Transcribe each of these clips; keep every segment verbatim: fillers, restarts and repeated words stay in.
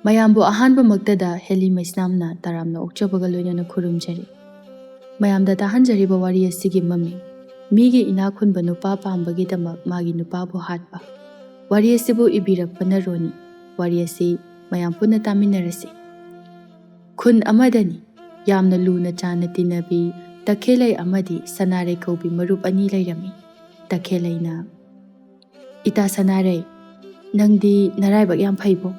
ꯃꯌꯥꯝꯕꯨ ꯑꯍꯥꯟꯕꯃꯛꯇꯗ ꯍꯦꯂꯤ ꯃꯩꯁꯅꯥꯝꯅ ꯇꯔꯥꯝꯅ ꯑꯣꯛꯆꯕꯒ ꯂꯣꯏꯅꯅ ꯈꯨꯔꯨꯝꯖꯔꯤ꯫ ꯃꯌꯥꯝꯗ ꯇꯥꯍꯟꯖꯔꯤꯕ ꯋꯥꯔꯤ ꯑꯁꯤꯒꯤ ꯃꯃꯤꯡ, ꯃꯤꯒꯤ ꯏꯅꯥꯛ ꯈꯨꯟꯕ ꯅꯨꯄꯥ ꯄꯥꯝꯕꯒꯤꯗꯃꯛ ꯃꯥꯒꯤ ꯅꯨꯄꯥꯕꯨ ꯍꯥꯠꯄ꯫ ꯋꯥꯔꯤ ꯑꯁꯤꯕꯨ ꯏꯕꯤꯔꯛꯄꯅ ꯔꯣꯅꯤ꯫ ꯋꯥꯔꯤ ꯑꯁꯤ ꯃꯌꯥꯝ ꯄꯨꯟꯅ ꯇꯥꯃꯤꯟꯅꯔꯁꯤ꯫ ꯈꯨꯟ ꯑꯃꯗꯅꯤ ꯌꯥꯝꯅ ꯂꯨꯅ ꯆꯥꯟꯅ ꯇꯤꯟꯅꯕꯤ ꯇꯈꯦꯜꯂꯩ ꯑꯃꯗꯤ ꯁꯅꯥꯔꯩ ꯀꯧꯕꯤ ꯃꯔꯨꯞ ꯑꯅꯤ ꯂꯩꯔꯝꯃꯤ꯫ ꯇꯈꯦꯜꯂꯩꯅ, "ꯏꯇꯥ ꯁꯅꯥꯔꯩ, ꯅꯪꯗꯤ ꯅꯔꯥꯏꯕꯛ ꯌꯥꯝ ꯐꯩꯕꯣ꯫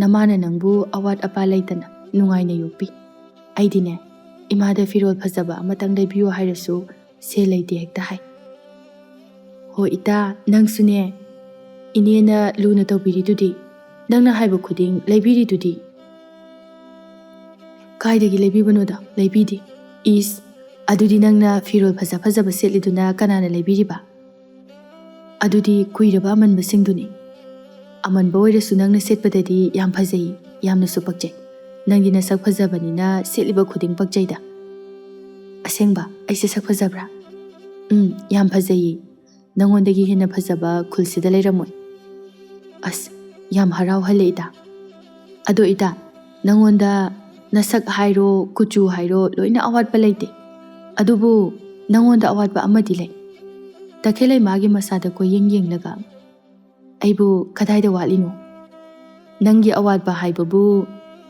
ꯅꯃꯥꯅ ꯅꯪꯕꯨ ꯑꯋꯥꯠ ꯑꯄꯥ ꯂꯩꯇꯅ ꯅꯨꯡꯉꯥꯏꯅ ꯌꯣꯛꯄꯤ꯫ ꯑꯩꯗꯤꯅꯦ, ꯏꯃꯥꯗ ꯐꯤꯔꯣꯜ ꯐꯖꯕ ꯑꯃꯇꯪ ꯂꯩꯕꯤꯌꯨ ꯍꯥꯏꯔꯁꯨ ꯁꯦꯜ ꯂꯩꯇꯦ ꯍꯦꯛꯇ ꯍꯥꯏ꯫" "ꯍꯣ ꯏꯇꯥ, ꯅꯪꯁꯨꯅꯦ, ꯏꯅꯦꯅ ꯂꯨꯅ ꯇꯧꯕꯤꯔꯤꯗꯨꯗꯤ, ꯅꯪꯅ ꯍꯥꯏꯕ ꯈꯨꯗꯤꯡ ꯂꯩꯕꯤꯔꯤꯗꯨꯗꯤ?" "ꯀꯥꯏꯗꯒꯤ ꯂꯩꯕꯤꯕꯅꯣꯗ, ꯂꯩꯕꯤꯗꯦ꯫" "ꯏꯁ, ꯑꯗꯨꯗꯤ ꯅꯪꯅ ꯐꯤꯔꯣꯜ ꯐꯖ ꯐꯖꯕ ꯁꯦꯠꯂꯤꯗꯨꯅ ꯀꯅꯥꯅ ꯂꯩꯕꯤꯔꯤꯕ?" "ꯑꯗꯨꯗꯤ ꯀꯨꯏꯔꯕ ꯑꯃꯟꯕꯁꯤꯡꯗꯨꯅꯤ꯫ ꯑꯃꯟꯕ ꯑꯣꯏꯔꯁꯨ ꯅꯪꯅ ꯁꯦꯠꯄꯗꯗꯤ ꯌꯥꯝ ꯐꯖꯩ, ꯌꯥꯝꯅꯁꯨ ꯄꯛꯆꯩ꯫ ꯅꯪꯗꯤ ꯅꯁꯛ ꯐꯖꯕꯅꯤꯅ ꯁꯦꯠꯂꯤꯕ ꯈꯨꯗꯤꯡ ꯄꯛꯆꯩꯗ꯫" "ꯑꯁꯦꯡꯕ? ꯑꯩꯁꯦ ꯁꯛ ꯐꯖꯕ꯭ꯔꯥ?" "ꯎꯝ, ꯌꯥꯝ ꯐꯖꯩꯌꯦ꯫ ꯅꯉꯣꯟꯗꯒꯤ ꯍꯦꯟꯅ ꯐꯖꯕ ꯈꯨꯜꯁꯤꯗ ꯂꯩꯔꯝꯃꯣꯏ꯫" "ꯑꯁ, ꯌꯥꯝ ꯍꯔꯥꯎꯍꯜꯂꯦ ꯏꯇꯥ꯫ ꯑꯗꯣ ꯏꯇꯥ, ꯅꯉꯣꯟꯗ ꯅꯁꯛ ꯍꯥꯏꯔꯣ, ꯀꯨꯆꯨ ꯍꯥꯏꯔꯣ, ꯂꯣꯏꯅ ꯑꯋꯥꯠꯄ ꯂꯩꯇꯦ꯫ ꯑꯗꯨꯕꯨ ꯅꯉꯣꯟꯗ ꯑꯋꯥꯠꯄ ꯑꯃꯗꯤ ꯂꯩ꯫" ꯇꯈꯦꯜꯂꯩ ꯃꯥꯒꯤ ꯃꯁꯥꯗ ꯀꯣꯏꯌꯦꯡ ꯌꯦꯡꯂꯒ, "ꯑꯩꯕꯨ ꯀꯗꯥꯏꯗ ꯋꯥꯠꯂꯤꯅꯣ?" "ꯅꯪꯒꯤ ꯑꯋꯥꯠꯄ ꯍꯥꯏꯕꯕꯨ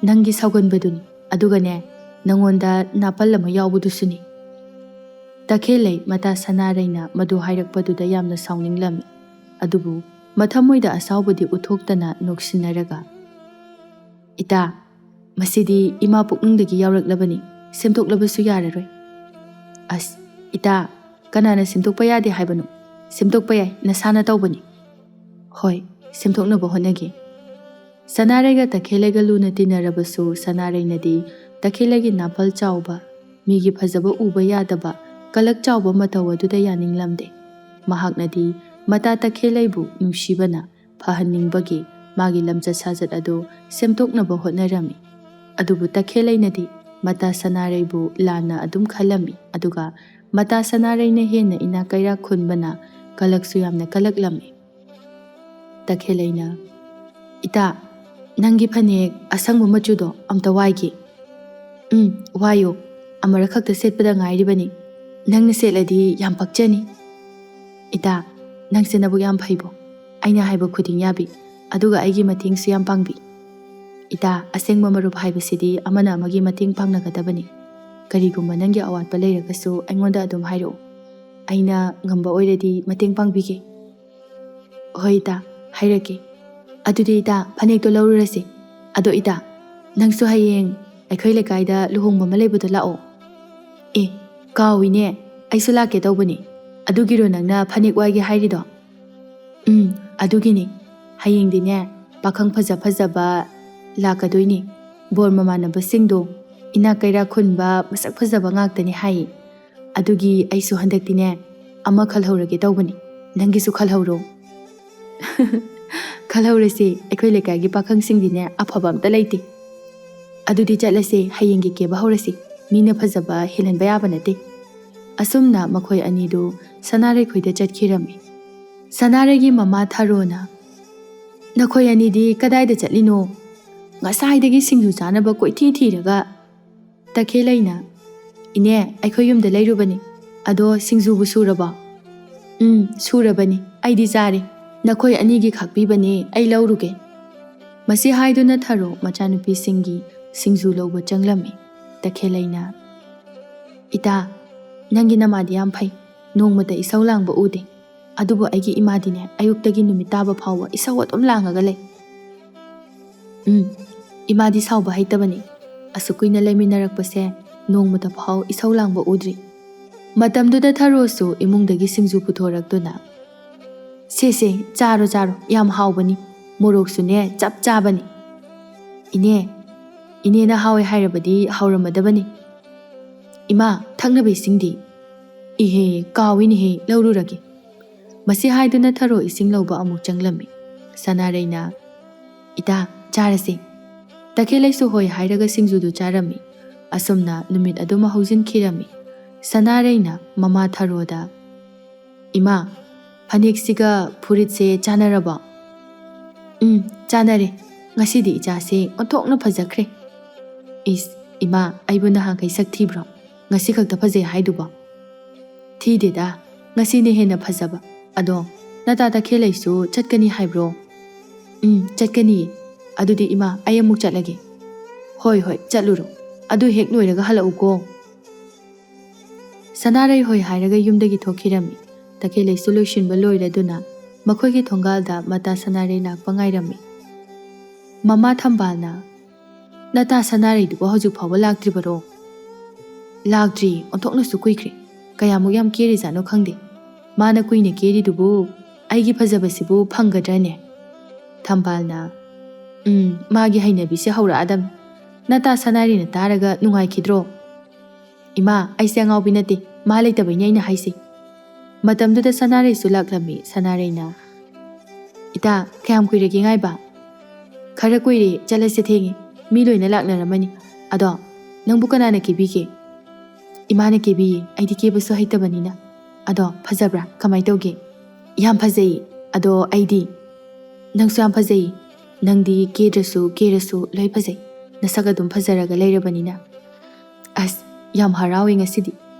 ꯅꯪꯒꯤ ꯁꯥꯎꯒꯟꯕꯗꯨꯅꯤ, ꯑꯗꯨꯒꯅꯦ, ꯅꯉꯣꯟꯗ ꯅꯥꯄꯜ ꯑꯃ ꯌꯥꯎꯕꯗꯨꯁꯨꯅꯤ꯫" ꯇꯈꯦꯜꯂꯩ ꯃꯇꯥ ꯁꯅꯥꯔꯩꯅ ꯃꯗꯨ ꯍꯥꯏꯔꯛꯄꯗꯨꯗ ꯌꯥꯝꯅ ꯁꯥꯎꯅꯤꯡꯂꯝꯃꯤ꯫ ꯑꯗꯨꯕꯨ ꯃꯊꯃꯣꯏꯗ ꯑꯁꯥꯎꯕꯗꯤ ꯎꯠꯊꯣꯛꯇꯅ ꯅꯣꯛꯁꯤꯟꯅꯔꯒ, "ꯏꯇꯥ, ꯃꯁꯤꯗꯤ ꯏꯃꯥ ꯄꯨꯛꯅꯨꯡꯗꯒꯤ ꯌꯥꯎꯔꯛꯂꯕꯅꯤ, ꯁꯦꯝꯗꯣꯛꯂꯕꯁꯨ ꯌꯥꯔꯔꯣꯏ꯫" "ꯑꯁ, ꯏꯇꯥ, ꯀꯅꯥꯅ ꯁꯦꯝꯗꯣꯛꯄ ꯌꯥꯗꯦ ꯍꯥꯏꯕꯅꯣ? ꯁꯦꯝꯗꯣꯛꯄ ꯌꯥꯏ, ꯅꯁꯥꯅ ꯇꯧꯕꯅꯤ꯫" "ꯍꯣꯏ, ꯁꯦꯝꯗꯣꯛꯅꯕ ꯍꯣꯠꯅꯒꯦ꯫" ꯁꯅꯥꯔꯩꯒ ꯇꯈꯦꯜꯂꯩꯒ ꯂꯨꯅ ꯇꯤꯟꯅꯔꯕꯁꯨ ꯁꯅꯥꯔꯩꯅꯗꯤ ꯇꯈꯦꯜꯂꯩꯒꯤ ꯅꯥꯄꯜ ꯆꯥꯎꯕ, ꯃꯤꯒꯤ ꯐꯖꯕ ꯎꯕ ꯌꯥꯗꯕ, ꯀꯂꯛ ꯆꯥꯎꯕ ꯃꯇꯧ ꯑꯗꯨꯗ ꯌꯥꯅꯤꯡꯂꯝꯗꯦ꯫ ꯃꯍꯥꯛꯅꯗꯤ ꯃꯇꯥ ꯇꯈꯦꯜꯂꯩꯕꯨ ꯅꯨꯡꯁꯤꯕꯅ ꯐꯍꯟꯅꯤꯡꯕꯒꯤ ꯃꯥꯒꯤ ꯂꯝꯆꯠ ꯁꯥꯖꯠ ꯑꯗꯨ ꯁꯦꯝꯗꯣꯛꯅꯕ ꯍꯣꯠꯅꯔꯝꯃꯤ꯫ ꯑꯗꯨꯕꯨ ꯇꯈꯦꯜꯂꯩꯅꯗꯤ ꯃꯇꯥ ꯁꯅꯥꯔꯩꯕꯨ ꯂꯥꯟꯅ ꯑꯗꯨꯝ ꯈꯜꯂꯝꯃꯤ, ꯑꯗꯨꯒ ꯃꯇꯥ ꯁꯅꯥꯔꯩꯅ ꯍꯦꯟꯅ ꯏꯅꯥꯛ ꯀꯩꯔꯥꯛ ꯈꯨꯟꯕꯅ ꯀꯂꯛꯁꯨ ꯌꯥꯝꯅ ꯀꯂꯛꯂꯝꯃꯤ꯫ ꯇꯈꯦꯜꯂꯩꯅ, "ꯏꯇꯥ, "ꯅꯪꯒꯤ ꯐꯅꯦꯛ ꯑꯁꯪꯕ ꯃꯆꯨꯗꯣ ꯑꯝꯇ ꯋꯥꯏꯒꯦ꯫" "ꯎꯝ, ꯋꯥꯏꯌꯣ꯫ ꯑꯃꯨꯔꯛ ꯈꯛꯇ ꯁꯦꯠꯄꯗ ꯉꯥꯏꯔꯤꯕꯅꯤ꯫ ꯅꯪꯅ ꯁꯦꯠꯂꯗꯤ ꯌꯥꯝ ꯄꯛꯆꯅꯤ꯫" "ꯏꯇꯥ, ꯅꯪꯁꯦ ꯅꯕꯨꯛ ꯌꯥꯝ ꯐꯩꯕꯣ꯫ ꯑꯩꯅ ꯍꯥꯏꯕ ꯈꯨꯗꯤꯡ ꯌꯥꯕꯤ꯫ ꯑꯗꯨꯒ ꯑꯩꯒꯤ ꯃꯇꯦꯡꯁꯨ ꯌꯥꯝ ꯄꯥꯡꯕꯤ꯫" "ꯏꯇꯥ, ꯑꯁꯦꯡꯕ ꯃꯔꯨꯞ ꯍꯥꯏꯕꯁꯤꯗꯤ ꯑꯃꯅ ꯑꯃꯒꯤ ꯃꯇꯦꯡ ꯄꯥꯡꯅꯒꯗꯕꯅꯤ꯫ ꯀꯔꯤꯒꯨꯝꯕ ꯅꯪꯒꯤ ꯑꯋꯥꯠꯄ ꯂꯩꯔꯒꯁꯨ ꯑꯩꯉꯣꯟꯗ ꯑꯗꯨꯝ ꯍꯥꯏꯔꯛꯎ꯫ ꯑꯩꯅ ꯉꯝꯕ ꯑꯣꯏꯔꯗꯤ ꯃꯇꯦꯡ ꯄꯥꯡꯕꯤꯒꯦ꯫" "ꯍꯣꯏ ꯏꯇꯥ, ꯍꯥꯏꯔꯛꯀꯦ꯫ ꯑꯗꯨꯗꯤ ꯏꯇꯥ, ꯐꯅꯦꯛꯇꯣ ꯂꯧꯔꯨꯔꯁꯤ꯫ ꯑꯗꯣ ꯏꯇꯥ, ꯅꯪꯁꯨ ꯍꯌꯦꯡ ꯑꯩꯈꯣꯏ ꯂꯩꯀꯥꯏꯗ ꯂꯨꯍꯣꯡꯕ ꯑꯃ ꯂꯩꯕꯗꯣ ꯂꯥꯛꯑꯣ꯫" "ꯑꯦ, ꯀꯥꯎꯏꯅꯦ, ꯑꯩꯁꯨ ꯂꯥꯛꯀꯦ ꯇꯧꯕꯅꯤ꯫ ꯑꯗꯨꯒꯤꯔꯣ ꯅꯪꯅ ꯐꯅꯦꯛ ꯋꯥꯏꯒꯦ ꯍꯥꯏꯔꯤꯗꯣ?" "ꯎꯝ, ꯑꯗꯨꯒꯤꯅꯤ꯫ ꯍꯌꯦꯡꯗꯤꯅꯦ, ꯄꯥꯈꯪ ꯐꯖ ꯐꯖꯕ ꯂꯥꯛꯀꯗꯣꯏꯅꯤ꯫ ꯕꯣꯔ ꯃꯃꯥꯟꯅꯕꯁꯤꯡꯗꯣ, ꯏꯅꯥꯛ ꯀꯩꯔꯥꯛ ꯈꯨꯟꯕ, ꯃꯁꯛ ꯐꯖꯕ ꯉꯥꯛꯇꯅꯤ ꯍꯥꯏꯌꯦ꯫ ꯑꯗꯨꯒꯤ ꯑꯩꯁꯨ ꯍꯟꯗꯛꯇꯤꯅꯦ, ꯑꯃ ꯈꯜꯍꯧꯔꯒꯦ ꯇꯧꯕꯅꯤ꯫ ꯅꯪꯒꯤꯁꯨ ꯈꯜꯍꯧꯔꯣ꯫" "ꯈꯜꯍꯧꯔꯁꯤ, ꯑꯩꯈꯣꯏ ꯂꯩꯀꯥꯏꯒꯤ ꯄꯥꯈꯪꯁꯤꯡꯗꯤꯅꯦ, ꯑꯐꯕ ꯑꯝꯇ ꯂꯩꯇꯦ꯫ ꯑꯗꯨꯗꯤ ꯆꯠꯂꯁꯦ, ꯍꯌꯦꯡꯒꯤ ꯀꯦꯕ ꯍꯧꯔꯁꯤ꯫ ꯃꯤꯅ ꯐꯖꯕ ꯍꯦꯜꯍꯟꯕ ꯌꯥꯕ ꯅꯠꯇꯦ꯫" ꯑꯁꯨꯝꯅ ꯃꯈꯣꯏ ꯑꯅꯤꯗꯨ ꯁꯅꯥꯔꯩꯈꯣꯏꯗ ꯆꯠꯈꯤꯔꯝꯃꯤ꯫ ꯁꯅꯥꯔꯩꯒꯤ ꯃꯃꯥ ꯊꯔꯣꯅ, "ꯅꯈꯣꯏ ꯑꯅꯤꯗꯤ ꯀꯗꯥꯏꯗ ꯆꯠꯂꯤꯅꯣ? ꯉꯁꯥꯏꯗꯒꯤ ꯁꯤꯡꯖꯨ ꯆꯥꯅꯕ ꯀꯣꯏꯊꯤ ꯊꯤꯔꯒ꯫" ꯇꯈꯦꯜꯂꯩꯅ, "ꯏꯅꯦ, ꯑꯩꯈꯣꯏ ꯌꯨꯝꯗ ꯂꯩꯔꯨꯕꯅꯤ꯫ ꯑꯗꯣ ꯁꯤꯡꯖꯨꯕꯨ ꯁꯨꯔꯕꯣ?" "ꯎꯝ, ꯁꯨꯔꯕꯅꯤ꯫ ꯑꯩꯗꯤ ꯆꯥꯔꯦ꯫ ꯅꯈꯣꯏ ꯑꯅꯤꯒꯤ ꯈꯥꯛꯄꯤꯕꯅꯦ, ꯑꯩ ꯂꯧꯔꯨꯒꯦ꯫" ꯃꯁꯤ ꯍꯥꯏꯗꯨꯅ ꯊꯔꯣ ꯃꯆꯥꯅꯨꯄꯤꯁꯤꯡꯒꯤ ꯁꯤꯡꯖꯨ ꯂꯧꯕ ꯆꯪꯂꯝꯃꯤ꯫ ꯇꯈꯦꯜꯂꯩꯅ, "ꯏꯇꯥ, ꯅꯪꯒꯤ ꯅꯃꯥꯗꯤ ꯌꯥꯝ ꯐꯩ꯫ ꯅꯣꯡꯃꯇ ꯏꯁꯧ ꯂꯥꯡꯕ ꯎꯗꯦ꯫ ꯑꯗꯨꯕꯨ ꯑꯩꯒꯤ ꯏꯃꯥꯗꯤꯅꯦ, ꯑꯌꯨꯛꯇꯒꯤ ꯅꯨꯃꯤꯠ ꯇꯥꯕ ꯐꯥꯎꯕ ꯏꯁꯧ ꯑꯗꯨꯝ ꯂꯥꯡꯉꯒ ꯂꯩ꯫" "ꯎꯝ, ꯏꯃꯥꯗꯤ ꯁꯥꯎꯕ ꯍꯩꯇꯕꯅꯤ꯫ ꯑꯁꯨꯛ ꯀꯨꯏꯅ ꯂꯩꯃꯤꯟꯅꯔꯛꯄꯁꯦ ꯅꯣꯡꯃꯇ ꯐꯥꯎ ꯏꯁꯧ ꯂꯥꯡꯕ ꯎꯗ꯭ꯔꯤ꯫" ꯃꯇꯝꯗꯨꯗ ꯊꯔꯣꯁꯨ ꯏꯃꯨꯡꯗꯒꯤ ꯁꯤꯡꯖꯨ ꯄꯨꯊꯣꯔꯛꯇꯨꯅ, "ꯁꯦ, ꯁꯦ, ꯆꯥꯔꯣ, ꯆꯥꯔꯣ, ꯌꯥꯝ ꯍꯥꯎꯕꯅꯤ꯫ ꯃꯣꯔꯣꯛꯁꯨꯅꯦ, ꯆꯞ ꯆꯥꯕꯅꯤ꯫" "ꯏꯅꯦ, ꯏꯅꯦꯅ ꯍꯥꯎꯋꯦ ꯍꯥꯏꯔꯕꯗꯤ ꯍꯥꯎꯔꯝꯃꯗꯕꯅꯤ꯫ ꯏꯃꯥ, ꯊꯛꯅꯕ ꯏꯁꯤꯡꯗꯤ?" "ꯏꯍꯦ, ꯀꯥꯎꯏꯅꯦꯍꯦ, ꯂꯧꯔꯨꯔꯒꯦ꯫" ꯃꯁꯤ ꯍꯥꯏꯗꯨꯅ ꯊꯔꯣ ꯏꯁꯤꯡ ꯂꯧꯕ ꯑꯃꯨꯛ ꯆꯪꯂꯝꯃꯤ꯫ ꯁꯅꯥꯔꯩꯅ, "ꯏꯇꯥ, ꯆꯥꯔꯁꯤ꯫" ꯇꯈꯦꯜꯂꯩꯁꯨ ꯍꯣꯏ ꯍꯥꯏꯔꯒ ꯁꯤꯡꯖꯨꯗꯨ ꯆꯥꯔꯝꯃꯤ꯫ ꯑꯁꯨꯝꯅ ꯅꯨꯃꯤꯠ ꯑꯗꯨꯃ ꯍꯧꯖꯤꯟꯈꯤꯔꯝꯃꯤ꯫ ꯁꯅꯥꯔꯩꯅ ꯃꯃꯥ ꯊꯔꯣꯗ, "ꯏꯃꯥ, ꯐꯅꯦꯛꯁꯤꯒ ꯐꯨꯔꯤꯠꯁꯦ ꯆꯥꯅꯔꯕꯣ?" "ꯎꯝ, ꯆꯥꯅꯔꯦ꯫ "ꯉꯁꯤꯗꯤ ꯏꯆꯥꯁꯦ ꯑꯣꯟꯊꯣꯛꯅ ꯐꯖꯈ꯭ꯔꯦ꯫ ꯏꯁ, ꯏꯃꯥ, ꯑꯩꯕꯨ ꯅꯍꯥꯟꯈꯩ ꯁꯛ ꯊꯤꯕ꯭ꯔꯣ? ꯉꯁꯤ ꯈꯛꯇ ꯐꯖꯩ ꯍꯥꯏꯗꯨꯕꯣ?" "ꯊꯤꯗꯦꯗ, ꯉꯁꯤꯅ ꯍꯦꯟꯅ ꯐꯖꯕ꯫ ꯑꯗꯣ, ꯅꯇꯥ ꯇꯈꯦꯜꯂꯩꯁꯨ ꯆꯠꯀꯅꯤ ꯍꯥꯏꯕ꯭ꯔꯣ?" "ꯎꯝ, ꯆꯠꯀꯅꯤꯌꯦ꯫ ꯑꯗꯨꯗꯤ ꯏꯃꯥ, ꯑꯩ ꯑꯃꯨꯛ ꯆꯠꯂꯒꯦ꯫" "ꯍꯣꯏ, ꯍꯣꯏ, ꯆꯠꯂꯨꯔꯣ꯫ ꯑꯗꯨ ꯍꯦꯛ ꯂꯣꯏꯔꯒ ꯍꯜꯂꯛꯎꯀꯣ꯫" ꯁꯅꯥꯔꯩ ꯍꯣꯏ ꯍꯥꯏꯔꯒ ꯌꯨꯝꯗꯒꯤ ꯊꯣꯛꯈꯤꯔꯝꯃꯤ꯫ ꯇꯈꯦꯜꯂꯩꯁꯨ ꯂꯣꯏꯁꯤꯟꯕ ꯂꯣꯏꯔꯗꯨꯅ ꯃꯈꯣꯏꯒꯤ ꯊꯣꯡꯒꯥꯜꯗ ꯃꯇꯥ ꯁꯅꯥꯔꯩ ꯂꯥꯛꯄ ꯉꯥꯏꯔꯝꯃꯤ꯫ ꯃꯃꯥ ꯊꯝꯕꯥꯜꯅ, "ꯅꯇꯥ ꯁꯅꯥꯔꯩꯗꯨꯕꯨ ꯍꯧꯖꯤꯛ ꯐꯥꯎꯕ ꯂꯥꯛꯇ꯭ꯔꯤꯕꯔꯣ?" "ꯂꯥꯛꯇ꯭ꯔꯤ, ꯑꯣꯟꯊꯣꯛꯅꯁꯨ ꯀꯨꯏꯈ꯭ꯔꯦ꯫ ꯀꯌꯥꯃꯨꯛ ꯌꯥꯝ ꯀꯦꯔꯤꯖꯥꯠꯅꯣ ꯈꯪꯗꯦ꯫ ꯃꯥꯅ ꯀꯨꯏꯅ ꯀꯦꯔꯤꯗꯨꯕꯨ ꯑꯩꯒꯤ ꯐꯖꯕꯁꯤꯕꯨ ꯐꯪꯒꯗ꯭ꯔꯅꯦ?" ꯊꯝꯕꯥꯜꯅ, "ꯎꯝ, ꯃꯥꯒꯤ ꯍꯩꯅꯕꯤꯁꯦ ꯍꯧꯔꯛꯑꯗꯝꯅꯤ꯫ ꯅꯇꯥ ꯁꯅꯥꯔꯩꯅ ꯇꯥꯔꯒ ꯅꯨꯡꯉꯥꯏꯈꯤꯗ꯭ꯔꯣ?" "ꯏꯃꯥ, ꯑꯩꯁꯦ ꯑꯉꯥꯎꯕꯤ ꯅꯠꯇꯦ, ꯃꯥ ꯂꯩꯇꯕꯩꯅꯦ ꯑꯩꯅ ꯍꯥꯏꯁꯦ꯫" ꯃꯇꯝꯗꯨꯗ ꯁꯅꯥꯔꯩꯁꯨ ꯂꯥꯛꯂꯝꯃꯤ꯫ ꯁꯅꯥꯔꯩꯅ, "ꯏꯇꯥ, ꯀꯌꯥꯝ ꯀꯨꯏꯔꯒꯦ ꯉꯥꯏꯕ?" "ꯈꯔ ꯀꯨꯏꯔꯦ, ꯆꯠꯂꯁꯦ, ꯊꯦꯡꯉꯦ, ꯃꯤ ꯂꯣꯏꯅ ꯂꯥꯛꯅꯔꯝꯃꯅꯤ꯫ ꯑꯗꯣ, ꯅꯪꯕꯨ ꯀꯅꯥꯅ ꯀꯦꯕꯤꯒꯦ?" "ꯏꯃꯥꯅ ꯀꯦꯕꯤꯌꯦ, ꯑꯩꯗꯤ ꯀꯦꯕꯁꯨ ꯍꯩꯇꯕꯅꯤꯅ꯫" "ꯑꯗꯣ, ꯐꯖꯕ꯭ꯔꯥ? ꯀꯃꯥꯏꯅ ꯇꯧꯒꯦ?" "ꯌꯥꯝ ꯐꯖꯩ꯫ ꯑꯗꯣ ꯑꯩꯗꯤ?" "ꯅꯪꯁꯨ ꯌꯥꯝ ꯐꯖꯩ꯫ ꯅꯪꯗꯤ ꯀꯦꯗ꯭ꯔꯁꯨ ꯀꯦꯔꯁꯨ ꯂꯣꯏ ꯐꯖꯩ, ꯅꯁꯛ ꯑꯗꯨꯝ ꯐꯖꯔꯒ ꯂꯩꯔꯕꯅꯤꯅ꯫" "ꯑꯁ, ꯌꯥꯝ ꯍꯔꯥꯎꯋꯦ ꯉꯁꯤꯗꯤ꯫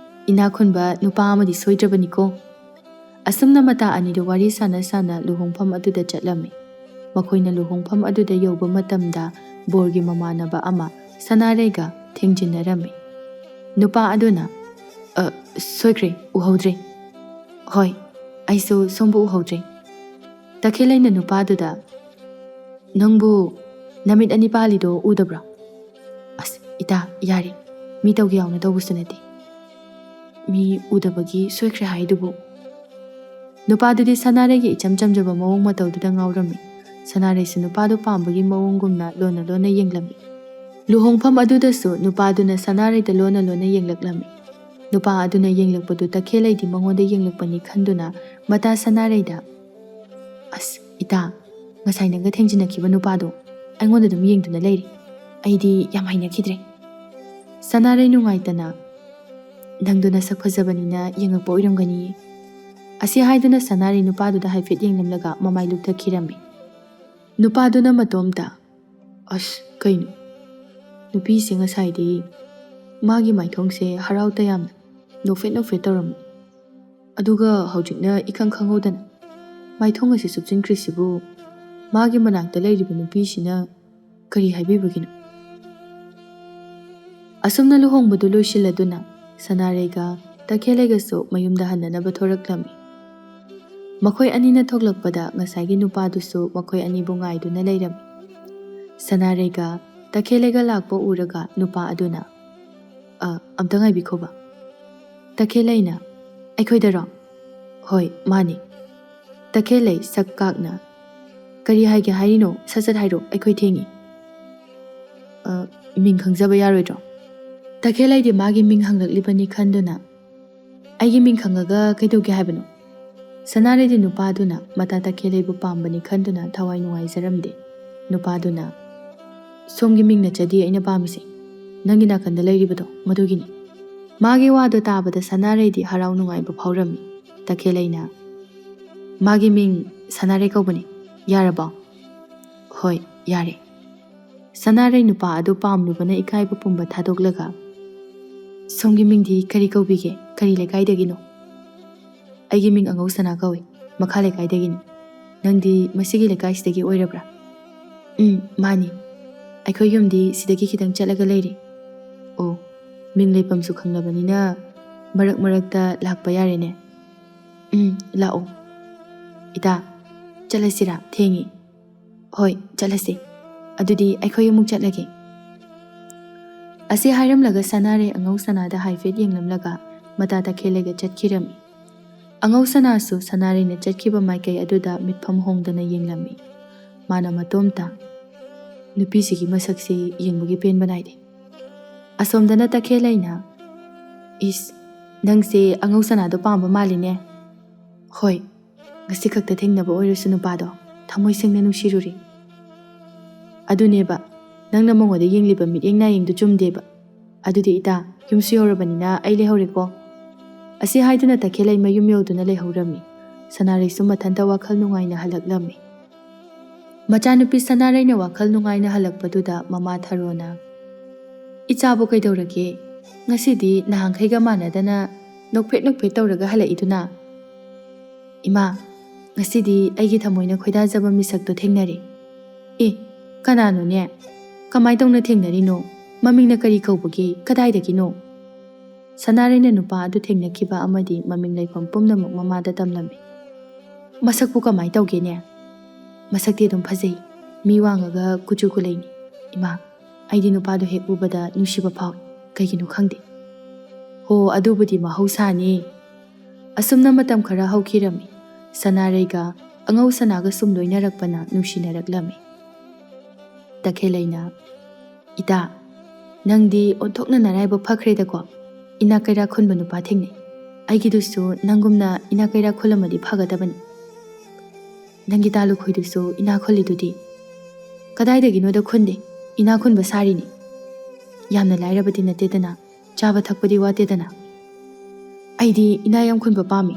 ꯏꯅꯥꯛ ꯈꯨꯟꯕ ꯅꯨꯄꯥ ꯑꯃꯗꯤ ꯁꯣꯏꯗ꯭ꯔꯕꯅꯤꯀꯣ꯫" ꯑꯁꯨꯝꯅ ꯃꯇꯥ ꯑꯅꯤꯗꯨ ꯋꯥꯔꯤ ꯁꯥꯟꯅ ꯁꯥꯟꯅ ꯂꯨꯍꯣꯡꯐꯝ ꯑꯗꯨꯗ ꯆꯠꯂꯝꯃꯤ꯫ ꯃꯈꯣꯏꯅ ꯂꯨꯍꯣꯡꯐꯝ ꯑꯗꯨꯗ ꯌꯧꯕ ꯃꯇꯝꯗ ꯕꯣꯔꯒꯤ ꯃꯃꯥꯟꯅꯕ ꯑꯃ ꯁꯅꯥꯔꯩꯒ ꯊꯦꯡꯖꯤꯟꯅꯔꯝꯃꯤ꯫ ꯅꯨꯄꯥ ꯑꯗꯨꯅ, "ꯑ, ꯁꯣꯏꯈ꯭ꯔꯦ, ꯎꯍꯧꯗ꯭ꯔꯦ꯫" "ꯍꯣꯏ, ꯑꯩꯁꯨ ꯁꯣꯝꯕꯨ ꯎꯍꯧꯗ꯭ꯔꯦ꯫" ꯇꯈꯦꯜꯂꯩꯅ ꯅꯨꯄꯥꯗꯨꯗ, "ꯅꯪꯕꯨ ꯅꯃꯤꯠ ꯑꯅꯤ ꯄꯥꯜꯂꯤꯗꯣ ꯎꯗꯕ꯭ꯔꯣ?" "ꯑꯁ, ꯏꯇꯥ, ꯌꯥꯔꯦ꯫ ꯃꯤ ꯇꯧꯒꯦ ꯌꯥꯎꯅ ꯇꯧꯕꯁꯨ ꯅꯠꯇꯦ꯫ ꯃꯤ ꯎꯗꯕꯒꯤ ꯁꯣꯏꯈ꯭ꯔꯦ ꯍꯥꯏꯗꯨꯕꯨ꯫" ꯅꯨꯄꯥꯗꯨꯗꯤ ꯁꯅꯥꯔꯩꯒꯤ ꯏꯆꯝ ꯆꯝꯖꯕ ꯃꯑꯣꯡ ꯃꯇꯧꯗꯨꯗ ꯉꯥꯎꯔꯝꯃꯤ꯫ ꯁꯅꯥꯔꯩꯁꯨ ꯅꯨꯄꯥꯗꯨ ꯄꯥꯝꯕꯒꯤ ꯃꯑꯣꯡꯒꯨꯝꯅ ꯂꯣꯟꯅ ꯂꯣꯟꯅ ꯌꯦꯡꯂꯝꯃꯤ꯫ ꯂꯨꯍꯣꯡꯐꯝ ꯑꯗꯨꯗꯁꯨ ꯅꯨꯄꯥꯗꯨꯅ ꯁꯅꯥꯔꯩꯗ ꯂꯣꯟꯅ ꯂꯣꯟꯅ ꯌꯦꯡꯂꯛꯂꯝꯃꯤ꯫ ꯅꯨꯄꯥ ꯑꯗꯨꯅ ꯌꯦꯡꯂꯛꯄꯗꯨ ꯇꯈꯦꯜꯂꯩꯗꯤ ꯃꯉꯣꯟꯗ ꯌꯦꯡꯂꯛꯄꯅꯤ ꯈꯟꯗꯨꯅ ꯃꯇꯥ ꯁꯅꯥꯔꯩꯗ, "ꯑꯁ, ꯏꯇꯥ, ꯉꯁꯥꯏ ꯅꯪꯒ ꯊꯦꯡꯖꯤꯟꯅꯈꯤꯕ ꯅꯨꯄꯥꯗꯣ ꯑꯩꯉꯣꯟꯗ ꯑꯗꯨꯝ ꯌꯦꯡꯗꯨꯅ ꯂꯩꯔꯤ꯫ ꯑꯩꯗꯤ ꯌꯥꯝ ꯍꯩꯅꯈꯤꯗ꯭ꯔꯦ꯫" ꯁꯅꯥꯔꯩ ꯅꯨꯡꯉꯥꯏꯇꯅ, "ꯅꯪꯗꯣ ꯅꯁꯛ ꯐꯖꯕꯅꯤꯅ ꯌꯦꯡꯉꯛꯄ ꯑꯣꯏꯔꯝꯒꯅꯤꯌꯦ꯫" ꯑꯁꯤ ꯍꯥꯏꯗꯨꯅ ꯁꯅꯥꯔꯩ ꯅꯨꯄꯥꯗꯨꯗ ꯍꯥꯏꯐꯦꯠ ꯌꯦꯡꯂꯝꯂꯒ ꯃꯃꯥꯏ ꯂꯨꯞꯊꯈꯤꯔꯝꯃꯤ꯫ ꯅꯨꯄꯥꯗꯨꯅ ꯃꯇꯣꯝꯇ, ꯑꯁ, ꯀꯩꯅꯣ? ꯅꯨꯄꯤꯁꯦ ꯉꯁꯥꯏꯗꯤ ꯃꯥꯒꯤ ꯃꯥꯏꯊꯣꯡꯁꯦ ꯍꯔꯥꯎ ꯇꯌꯥꯝꯅ ꯅꯣꯛꯐꯦꯠ ꯅꯣꯛꯐꯦꯠ ꯇꯧꯔꯝꯃꯤ꯫ ꯑꯗꯨꯒ ꯍꯧꯖꯤꯛꯅ ꯏꯈꯪ ꯈꯪꯍꯧꯗꯅ ꯃꯥꯏꯊꯣꯡ ꯑꯁꯤ ꯆꯨꯞꯁꯤꯟꯈ꯭ꯔꯤꯁꯤꯕꯨ, ꯃꯥꯒꯤ ꯃꯅꯥꯛꯇ ꯂꯩꯔꯤꯕ ꯅꯨꯄꯤꯁꯤꯅ ꯀꯔꯤ ꯍꯥꯏꯕꯤꯕꯒꯤꯅꯣ? ꯑꯁꯨꯝꯅ ꯂꯨꯍꯣꯡꯕꯗꯨ ꯂꯣꯏꯁꯤꯜꯂꯗꯨꯅ ꯁꯅꯥꯔꯩꯒ ꯇꯈꯦꯜꯂꯩꯒꯁꯨ ꯃꯌꯨꯝꯗ ꯍꯟꯅꯅꯕ ꯊꯣꯔꯛꯂꯝꯃꯤ꯫ ꯃꯈꯣꯏ ꯑꯅꯤꯅ ꯊꯣꯛꯂꯛꯄꯗ ꯉꯁꯥꯏꯒꯤ ꯅꯨꯄꯥꯗꯨꯁꯨ ꯃꯈꯣꯏ ꯑꯅꯤꯕꯨ ꯉꯥꯏꯗꯨꯅ ꯂꯩꯔꯝꯃꯤ꯫ ꯁꯅꯥꯔꯩꯒ ꯇꯈꯦꯜꯂꯩꯒ ꯂꯥꯛꯄ ꯎꯔꯒ ꯅꯨꯄꯥ ꯑꯗꯨꯅ, "ꯑ, ꯑꯝꯇ ꯉꯥꯏꯕꯤꯈꯣꯕ꯫" ꯇꯈꯦꯜꯂꯩꯅ, "ꯑꯩꯈꯣꯏꯗꯔꯣ?" "ꯍꯣꯏ, ꯃꯥꯅꯤ꯫" ꯇꯈꯦꯜꯂꯩ ꯁꯛ ꯀꯥꯛꯅ, "ꯀꯔꯤ ꯍꯥꯏꯒꯦ ꯍꯥꯏꯔꯤꯅꯣ? ꯁꯠ ꯁꯠ ꯍꯥꯏꯔꯣ, ꯑꯩꯈꯣꯏ ꯊꯦꯡꯉꯤ꯫" "ꯑ, ꯃꯤꯡ ꯈꯪꯖꯕ ꯌꯥꯔꯣꯏꯗ꯭ꯔꯣ?" ꯇꯈꯦꯜꯂꯩꯗꯤ ꯃꯥꯒꯤ ꯃꯤꯡ ꯍꯪꯂꯛꯂꯤꯕꯅꯤ ꯈꯟꯗꯨꯅ, "ꯑꯩꯒꯤ ꯃꯤꯡ ꯈꯪꯉꯒ ꯀꯩꯗꯧꯒꯦ ꯍꯥꯏꯕꯅꯣ?" ꯁꯅꯥꯔꯩꯗꯤ ꯅꯨꯄꯥꯗꯨꯅ ꯃꯇꯥ ꯇꯈꯦꯜꯂꯩꯕꯨ ꯄꯥꯝꯕꯅꯤ ꯈꯟꯗꯨꯅ ꯊꯋꯥꯏ ꯅꯨꯡꯉꯥꯏꯖꯔꯝꯗꯦ꯫ ꯅꯨꯄꯥꯗꯨꯅ, "ꯁꯣꯝꯒꯤ ꯃꯤꯡ ꯅꯠꯆꯗꯦ ꯑꯩꯅ ꯄꯥꯝꯃꯤꯁꯦ, ꯅꯪꯒꯤ ꯅꯥꯀꯟꯗ ꯂꯩꯔꯤꯕꯗꯣ, ꯃꯗꯨꯒꯤꯅꯤ꯫" ꯃꯥꯒꯤ ꯋꯥꯗꯣ ꯇꯥꯕꯗ ꯁꯅꯥꯔꯩꯗꯤ ꯍꯔꯥꯎ ꯅꯨꯡꯉꯥꯏꯕ ꯐꯥꯎꯔꯝꯃꯤ꯫ ꯇꯈꯦꯜꯂꯩꯅ, "ꯃꯥꯒꯤ ꯃꯤꯡ ꯁꯅꯥꯔꯩ ꯀꯧꯕꯅꯤ꯫ ꯌꯥꯔꯕꯣ?" "ꯍꯣꯏ, ꯌꯥꯔꯦ꯫" ꯁꯅꯥꯔꯩ ꯅꯨꯄꯥ ꯑꯗꯨ ꯄꯥꯝꯂꯨꯕꯅ ꯏꯀꯥꯏꯕ ꯄꯨꯝꯕ ꯊꯥꯗꯣꯛꯂꯒ, "ꯁꯣꯝꯒꯤ ꯃꯤꯡꯗꯤ ꯀꯔꯤ ꯀꯧꯕꯤꯒꯦ? ꯀꯔꯤ ꯂꯩꯀꯥꯏꯗꯒꯤꯅꯣ?" "ꯑꯩꯒꯤ ꯃꯤꯡ ꯑꯉꯧ ꯁꯅꯥ ꯀꯧꯏ, ꯃꯈꯥ ꯂꯩꯀꯥꯏꯗꯒꯤꯅꯤ꯫" "ꯅꯪꯗꯤ ꯃꯁꯤꯒꯤ ꯂꯩꯀꯥꯏꯁꯤꯗꯒꯤ ꯑꯣꯏꯔꯕ꯭ꯔꯥ?" "ꯎꯝ, ꯃꯥꯅꯤ꯫ ꯑꯩꯈꯣꯏ ꯌꯨꯝꯗꯤ ꯁꯤꯗꯒꯤ ꯈꯤꯇꯪ ꯆꯠꯂꯒ ꯂꯩꯔꯦ꯫" "ꯑꯣ, ꯃꯤꯡ ꯂꯩꯐꯝꯁꯨ ꯈꯪꯂꯕꯅꯤꯅ ꯃꯔꯛ ꯃꯔꯛꯇ ꯂꯥꯛꯄ ꯌꯥꯔꯦꯅꯦ꯫" "ꯎꯝ, ꯂꯥꯛꯑꯣ꯫" "ꯏꯇꯥ, ꯆꯠꯂꯁꯤꯔꯥ? ꯊꯦꯡꯉꯤ꯫" "ꯍꯣꯏ, ꯆꯠꯂꯁꯤ꯫ ꯑꯗꯨꯗꯤ ꯑꯩꯈꯣꯏ ꯑꯃꯨꯛ ꯆꯠꯂꯒꯦ꯫" ꯑꯁꯤ ꯍꯥꯏꯔꯝꯂꯒ ꯁꯅꯥꯔꯩ ꯑꯉꯧ ꯁꯅꯥꯗ ꯍꯥꯏꯐꯦꯠ ꯌꯦꯡꯂꯝꯂꯒ ꯃꯇꯥ ꯇꯈꯦꯜꯂꯩꯒ ꯆꯠꯈꯤꯔꯝꯃꯤ꯫ ꯑꯉꯧ ꯁꯅꯥꯁꯨ ꯁꯅꯥꯔꯩꯅ ꯆꯠꯈꯤꯕ ꯃꯥꯏꯀꯩ ꯑꯗꯨꯗ ꯃꯤꯠꯐꯝ ꯍꯣꯡꯗꯅ ꯌꯦꯡꯂꯝꯃꯤ꯫ ꯃꯥꯅ ꯃꯇꯣꯝꯇ, "ꯅꯨꯄꯤꯁꯤꯒꯤ ꯃꯁꯛꯁꯤ ꯌꯦꯡꯕꯒꯤ ꯄꯦꯟꯕ ꯅꯥꯏꯗꯦ꯫" ꯑꯁꯣꯝꯗꯅ ꯇꯈꯦꯜꯂꯩꯅ, "ꯏꯁ, ꯅꯪꯁꯦ ꯑꯉꯧ ꯁꯅꯥꯗꯣ ꯄꯥꯝꯕ ꯃꯥꯜꯂꯤꯅꯦ꯫" "ꯍꯣꯏ, ꯉꯁꯤ ꯈꯛꯇ ꯊꯦꯡꯅꯕ ꯑꯣꯏꯔꯁꯨ ꯅꯨꯄꯥꯗꯣ ꯊꯃꯣꯏ ꯁꯦꯡꯅ ꯅꯨꯡꯁꯤꯔꯨꯔꯤ꯫" "ꯑꯗꯨꯅꯦꯕ, ꯅꯪꯅ ꯃꯉꯣꯟꯗ ꯌꯦꯡꯂꯤꯕ ꯃꯤꯠꯌꯦꯡ ꯅꯥꯌꯦꯡꯗꯨ ꯆꯨꯝꯗꯦꯕ꯫ ꯑꯗꯨꯗꯤ ꯏꯇꯥ, ꯌꯨꯝꯁꯨ ꯌꯧꯔꯕꯅꯤꯅ ꯑꯩ ꯂꯩꯍꯧꯔꯦꯀꯣ꯫" ꯑꯁꯤ ꯍꯥꯏꯗꯨꯅ ꯇꯈꯦꯜꯂꯩ ꯃꯌꯨꯝ ꯌꯧꯗꯨꯅ ꯂꯩꯍꯧꯔꯝꯃꯤ꯫ ꯁꯅꯥꯔꯩꯁꯨ ꯃꯊꯟꯇ ꯋꯥꯈꯜ ꯅꯨꯡꯉꯥꯏꯅ ꯍꯜꯂꯛꯂꯝꯃꯤ꯫ ꯃꯆꯥꯅꯨꯄꯤ ꯁꯅꯥꯔꯩꯅ ꯋꯥꯈꯜ ꯅꯨꯡꯉꯥꯏꯅ ꯍꯜꯂꯛꯄꯗꯨꯗ ꯃꯃꯥ ꯊꯔꯣꯅ, "ꯏꯆꯥꯕꯨ ꯀꯩꯗꯧꯔꯒꯦ? ꯉꯁꯤꯗꯤ ꯅꯍꯥꯟꯈꯩꯒ ꯃꯥꯟꯅꯗꯅ ꯅꯣꯛꯐꯦꯠ ꯅꯣꯛꯐꯦꯠ ꯇꯧꯔꯒ ꯍꯜꯂꯛꯏꯗꯨꯅ?" "ꯏꯃꯥ, ꯉꯁꯤꯗꯤ ꯑꯩꯒꯤ ꯊꯃꯣꯏꯅ ꯈꯣꯏꯗꯥꯖꯕ ꯃꯤꯁꯛꯇꯣ ꯊꯦꯡꯅꯔꯦ꯫" "ꯑꯦ, ꯀꯅꯥꯅꯣꯅꯦ? ꯀꯃꯥꯏ ꯇꯧꯅ ꯊꯦꯡꯅꯔꯤꯅꯣ? ꯃꯃꯤꯡꯅ ꯀꯔꯤ ꯀꯧꯕꯒꯦ? ꯀꯗꯥꯏꯗꯒꯤꯅꯣ?" ꯁꯅꯥꯔꯩꯅ ꯅꯨꯄꯥ ꯑꯗꯨ ꯊꯦꯡꯅꯈꯤꯕ ꯑꯃꯗꯤ ꯃꯃꯤꯡ ꯂꯩꯐꯝ ꯄꯨꯝꯅꯃꯛ ꯃꯃꯥꯗ ꯇꯝꯂꯝꯃꯤ꯫ "ꯃꯁꯛꯄꯨ ꯀꯃꯥꯏ ꯇꯧꯒꯦꯅꯦ?" "ꯃꯁꯛꯇꯤ ꯑꯗꯨꯝ ꯐꯖꯩ꯫ ꯃꯤ ꯋꯥꯡꯉꯒ ꯀꯨꯆꯨ ꯀꯨꯂꯩꯅꯤ꯫ ꯏꯃꯥ, ꯑꯩꯗꯤ ꯅꯨꯄꯥꯗꯣ ꯍꯦꯛ ꯎꯕꯗ ꯅꯨꯡꯁꯤꯕ ꯐꯥꯎꯏ꯫ ꯀꯩꯒꯤꯅꯣ ꯈꯪꯗꯦ꯫" "ꯍꯣ, ꯑꯗꯨꯕꯨꯗꯤ ꯃꯍꯧꯁꯥꯅꯤ꯫" ꯑꯁꯨꯝꯅ ꯃꯇꯝ ꯈꯔ ꯍꯧꯈꯤꯔꯝꯃꯤ꯫ ꯁꯅꯥꯔꯩꯒ ꯑꯉꯧ ꯁꯅꯥꯒ ꯁꯨꯝ ꯂꯣꯏꯅꯔꯛꯄꯅ ꯅꯨꯡꯁꯤꯅꯔꯛꯂꯝꯃꯤ꯫ ꯇꯈꯦꯜꯂꯩꯅ, "ꯏꯇꯥ, ꯅꯪꯗꯤ ꯑꯣꯟꯊꯣꯛꯅ ꯅꯔꯥꯏꯕꯛ ꯐꯈ꯭ꯔꯦꯗꯀꯣ꯫ ꯏꯅꯥꯛ ꯀꯩꯔꯥꯛ ꯈꯨꯟꯕ ꯅꯨꯄꯥ ꯊꯦꯡꯅꯩ꯫ ꯑꯩꯒꯤꯗꯨꯁꯨ ꯅꯪꯒꯨꯝꯅ ꯏꯅꯥꯛ ꯀꯩꯔꯥꯛ ꯈꯨꯜꯂꯝꯃꯗꯤ ꯐꯒꯗꯕꯅꯤ꯫ ꯅꯪꯒꯤ ꯇꯥ ꯂꯨꯈꯣꯏꯗꯨꯁꯨ ꯏꯅꯥꯛ ꯈꯨꯜꯂꯤꯗꯨꯗꯤ꯫" "ꯀꯗꯥꯏꯗꯒꯤꯅꯣꯗ ꯈꯨꯟꯗꯦ, ꯏꯅꯥꯛ ꯈꯨꯟꯕ ꯁꯥꯔꯤꯅꯤ꯫ ꯌꯥꯝꯅ ꯂꯥꯏꯔꯕꯗꯤ ꯅꯠꯇꯦꯗꯅ, ꯆꯥꯕ ꯊꯛꯄꯗꯤ ꯋꯥꯠꯇꯦꯗꯅ꯫ ꯑꯩꯗꯤ ꯏꯅꯥꯛ ꯌꯥꯝ ꯈꯨꯟꯕ ꯄꯥꯝꯃꯤ꯫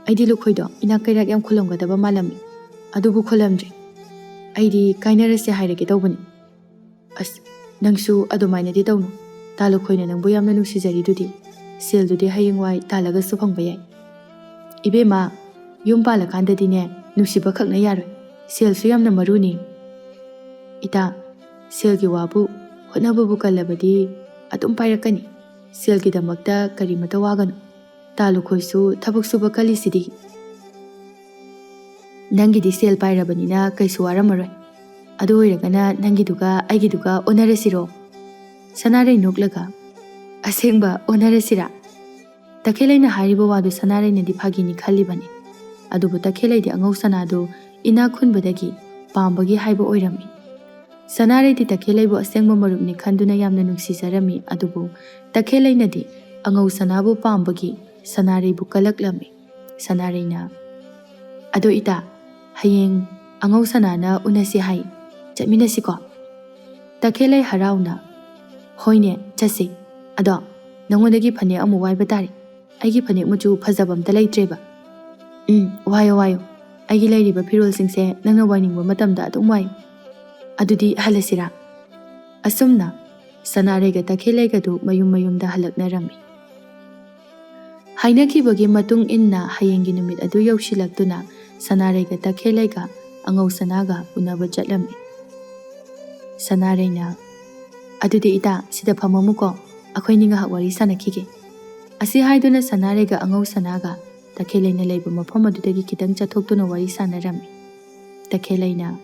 ꯑꯩꯗꯤ ꯂꯨꯈꯣꯏꯗꯣ ꯏꯅꯥꯛ ꯀꯩꯔꯥꯛ ꯌꯥꯝ ꯈꯨꯜꯂꯝꯒꯗꯕ ꯃꯥꯜꯂꯝꯃꯤ, ꯑꯗꯨꯕꯨ ꯈꯨꯜꯂꯝꯗ꯭ꯔꯦ꯫ ꯑꯩꯗꯤ ꯀꯥꯏꯅꯔꯁꯦ ꯍꯥꯏꯔꯒꯦ ꯇꯧꯕꯅꯤ꯫" "ꯑꯁ, ꯅꯪꯁꯨ ꯑꯗꯨꯃꯥꯏꯅꯗꯤ ꯇꯧꯅꯨ꯫ ꯇꯥ ꯂꯨꯈꯣꯏꯅ ꯅꯪꯕꯨ ꯌꯥꯝꯅ ꯅꯨꯡꯁꯤꯖꯔꯤꯗꯨꯗꯤ꯫ ꯁꯦꯜꯗꯨꯗꯤ ꯍꯌꯦꯡꯋꯥꯏ ꯇꯥꯜꯂꯒꯁꯨ ꯐꯪꯕ ꯌꯥꯏ꯫ ꯏꯕꯦꯝꯃ, ꯌꯨꯝ ꯄꯥꯜꯂꯀꯥꯟꯗꯗꯤꯅꯦ, ꯅꯨꯡꯁꯤꯕ ꯈꯛꯅ ꯌꯥꯔꯣꯏ꯫ ꯁꯦꯜꯁꯨ ꯌꯥꯝꯅ ꯃꯔꯨꯅꯤ꯫" "ꯏꯇꯥ, ꯁꯦꯜꯒꯤ ꯋꯥꯕꯨ, ꯍꯣꯠꯅꯕꯕꯨ ꯀꯜꯂꯕꯗꯤ ꯑꯗꯨꯝ ꯄꯥꯏꯔꯛꯀꯅꯤ꯫ ꯁꯦꯜꯒꯤꯗꯃꯛꯇ ꯀꯔꯤꯃꯇ ꯋꯥꯒꯅꯨ꯫ ꯇꯥ ꯂꯨꯈꯣꯏꯁꯨ ꯊꯕꯛ ꯁꯨꯕ ꯀꯜꯂꯤꯁꯤꯗꯤ꯫ ꯅꯪꯒꯤꯗꯤ ꯁꯦꯜ ꯄꯥꯏꯔꯕꯅꯤꯅ ꯀꯩꯁꯨ ꯋꯥꯔꯝꯃꯔꯣꯏ꯫ ꯑꯗꯨ ꯑꯣꯏꯔꯒꯅ ꯅꯪꯒꯤꯗꯨꯒ ꯑꯩꯒꯤꯗꯨꯒ ꯑꯣꯟꯅꯔꯁꯤꯔꯣ?" ꯁꯅꯥꯔꯩ ꯅꯣꯛꯂꯒ, "ꯑꯁꯦꯡꯕ ꯑꯣꯟꯅꯔꯁꯤꯔꯥ?" ꯇꯈꯦꯜꯂꯩꯅ ꯍꯥꯏꯔꯤꯕ ꯋꯥꯗꯨ ꯁꯅꯥꯔꯩꯅꯗꯤ ꯐꯥꯒꯤꯅꯤ ꯈꯜꯂꯤꯕꯅꯤ꯫ ꯑꯗꯨꯕꯨ ꯇꯈꯦꯜꯂꯩꯗꯤ ꯑꯉꯧ ꯁꯅꯥꯗꯨ ꯏꯅꯥꯛ ꯈꯨꯟꯕꯗꯒꯤ ꯄꯥꯝꯕꯒꯤ ꯍꯥꯏꯕ ꯑꯣꯏꯔꯝꯃꯤ꯫ ꯁꯅꯥꯔꯩꯗꯤ ꯇꯈꯦꯜꯂꯩꯕꯨ ꯑꯁꯦꯡꯕ ꯃꯔꯨꯞꯅꯤ ꯈꯟꯗꯨꯅ ꯌꯥꯝꯅ ꯅꯨꯡꯁꯤꯖꯔꯝꯃꯤ꯫ ꯑꯗꯨꯕꯨ ꯇꯈꯦꯜꯂꯩꯅꯗꯤ ꯑꯉꯧ ꯁꯅꯥꯕꯨ ꯄꯥꯝꯕꯒꯤ ꯁꯅꯥꯔꯩꯕꯨ ꯀꯂꯛꯂꯝꯃꯤ꯫ ꯁꯅꯥꯔꯩꯅ, "ꯑꯗꯣ ꯏꯇꯥ, ꯍꯌꯦꯡ ꯑꯉꯧ ꯁꯅꯥꯅ ꯎꯅꯁꯤ ꯍꯥꯏ, ꯆꯠꯃꯤꯟꯅꯁꯤꯀꯣ?" ꯇꯈꯦꯜꯂꯩ ꯍꯔꯥꯎꯅ, "ꯍꯣꯏꯅꯦ, ꯆꯠꯁꯤ꯫ ꯑꯗꯣ ꯅꯉꯣꯟꯗꯒꯤ ꯐꯅꯦꯛ ꯑꯃꯨꯛ ꯋꯥꯏꯕ ꯇꯥꯔꯦ꯫ ꯑꯩꯒꯤ ꯐꯅꯦꯛ ꯃꯆꯨ ꯐꯖꯕ ꯑꯝꯇ ꯂꯩꯇ꯭ꯔꯦꯕ꯫" "ꯎꯝ, ꯋꯥꯏꯌꯣ, ꯋꯥꯏꯌꯣ꯫ ꯑꯩꯒꯤ ꯂꯩꯔꯤꯕ ꯐꯤꯔꯣꯜꯁꯤꯡꯁꯦ ꯅꯪꯅ ꯋꯥꯏꯅꯤꯡꯕ ꯃꯇꯝꯗ ꯑꯗꯨꯝ ꯋꯥꯏ꯫ ꯑꯗꯨꯗꯤ ꯍꯜꯂꯁꯤꯔꯥ?" ꯑꯁꯨꯝꯅ ꯁꯅꯥꯔꯩꯒ ꯇꯈꯦꯜꯂꯩꯒꯗꯨ ꯃꯌꯨꯝ ꯃꯌꯨꯝꯗ ꯍꯜꯂꯛꯅꯔꯝꯃꯤ꯫ ꯍꯥꯏꯅꯈꯤꯕꯒꯤ ꯃꯇꯨꯡ ꯏꯟꯅ ꯍꯌꯦꯡꯒꯤ ꯅꯨꯃꯤꯠ ꯑꯗꯨ ꯌꯧꯁꯤꯜꯂꯛꯇꯨꯅ ꯁꯅꯥꯔꯩꯒ ꯇꯈꯦꯜꯂꯩꯒ ꯑꯉꯧ ꯁꯅꯥꯒ ꯎꯅꯕ ꯆꯠꯂꯝꯃꯤ꯫ ꯁꯅꯥꯔꯩꯅ, "ꯑꯗꯨꯗꯤ ꯏꯇꯥ, ꯁꯤꯗ ꯐꯝꯃꯝꯃꯨꯀꯣ, ꯑꯩꯈꯣꯏꯅꯤ ꯉꯥꯏꯍꯥꯛ ꯋꯥꯔꯤ ꯁꯥꯟꯅꯈꯤꯒꯦ"꯫ ꯑꯁꯤ ꯍꯥꯏꯗꯨꯅ ꯁꯅꯥꯔꯩꯒ ꯑꯉꯧ ꯁꯅꯥꯒ ꯇꯈꯦꯜꯂꯩꯅ ꯂꯩꯕ ꯃꯐꯝ ꯑꯗꯨꯗꯒꯤ ꯈꯤꯇꯪ ꯆꯠꯊꯣꯛꯇꯨꯅ ꯋꯥꯔꯤ ꯁꯥꯟꯅꯔꯝꯃꯤ꯫ ꯇꯈꯦꯜꯂꯩꯅ,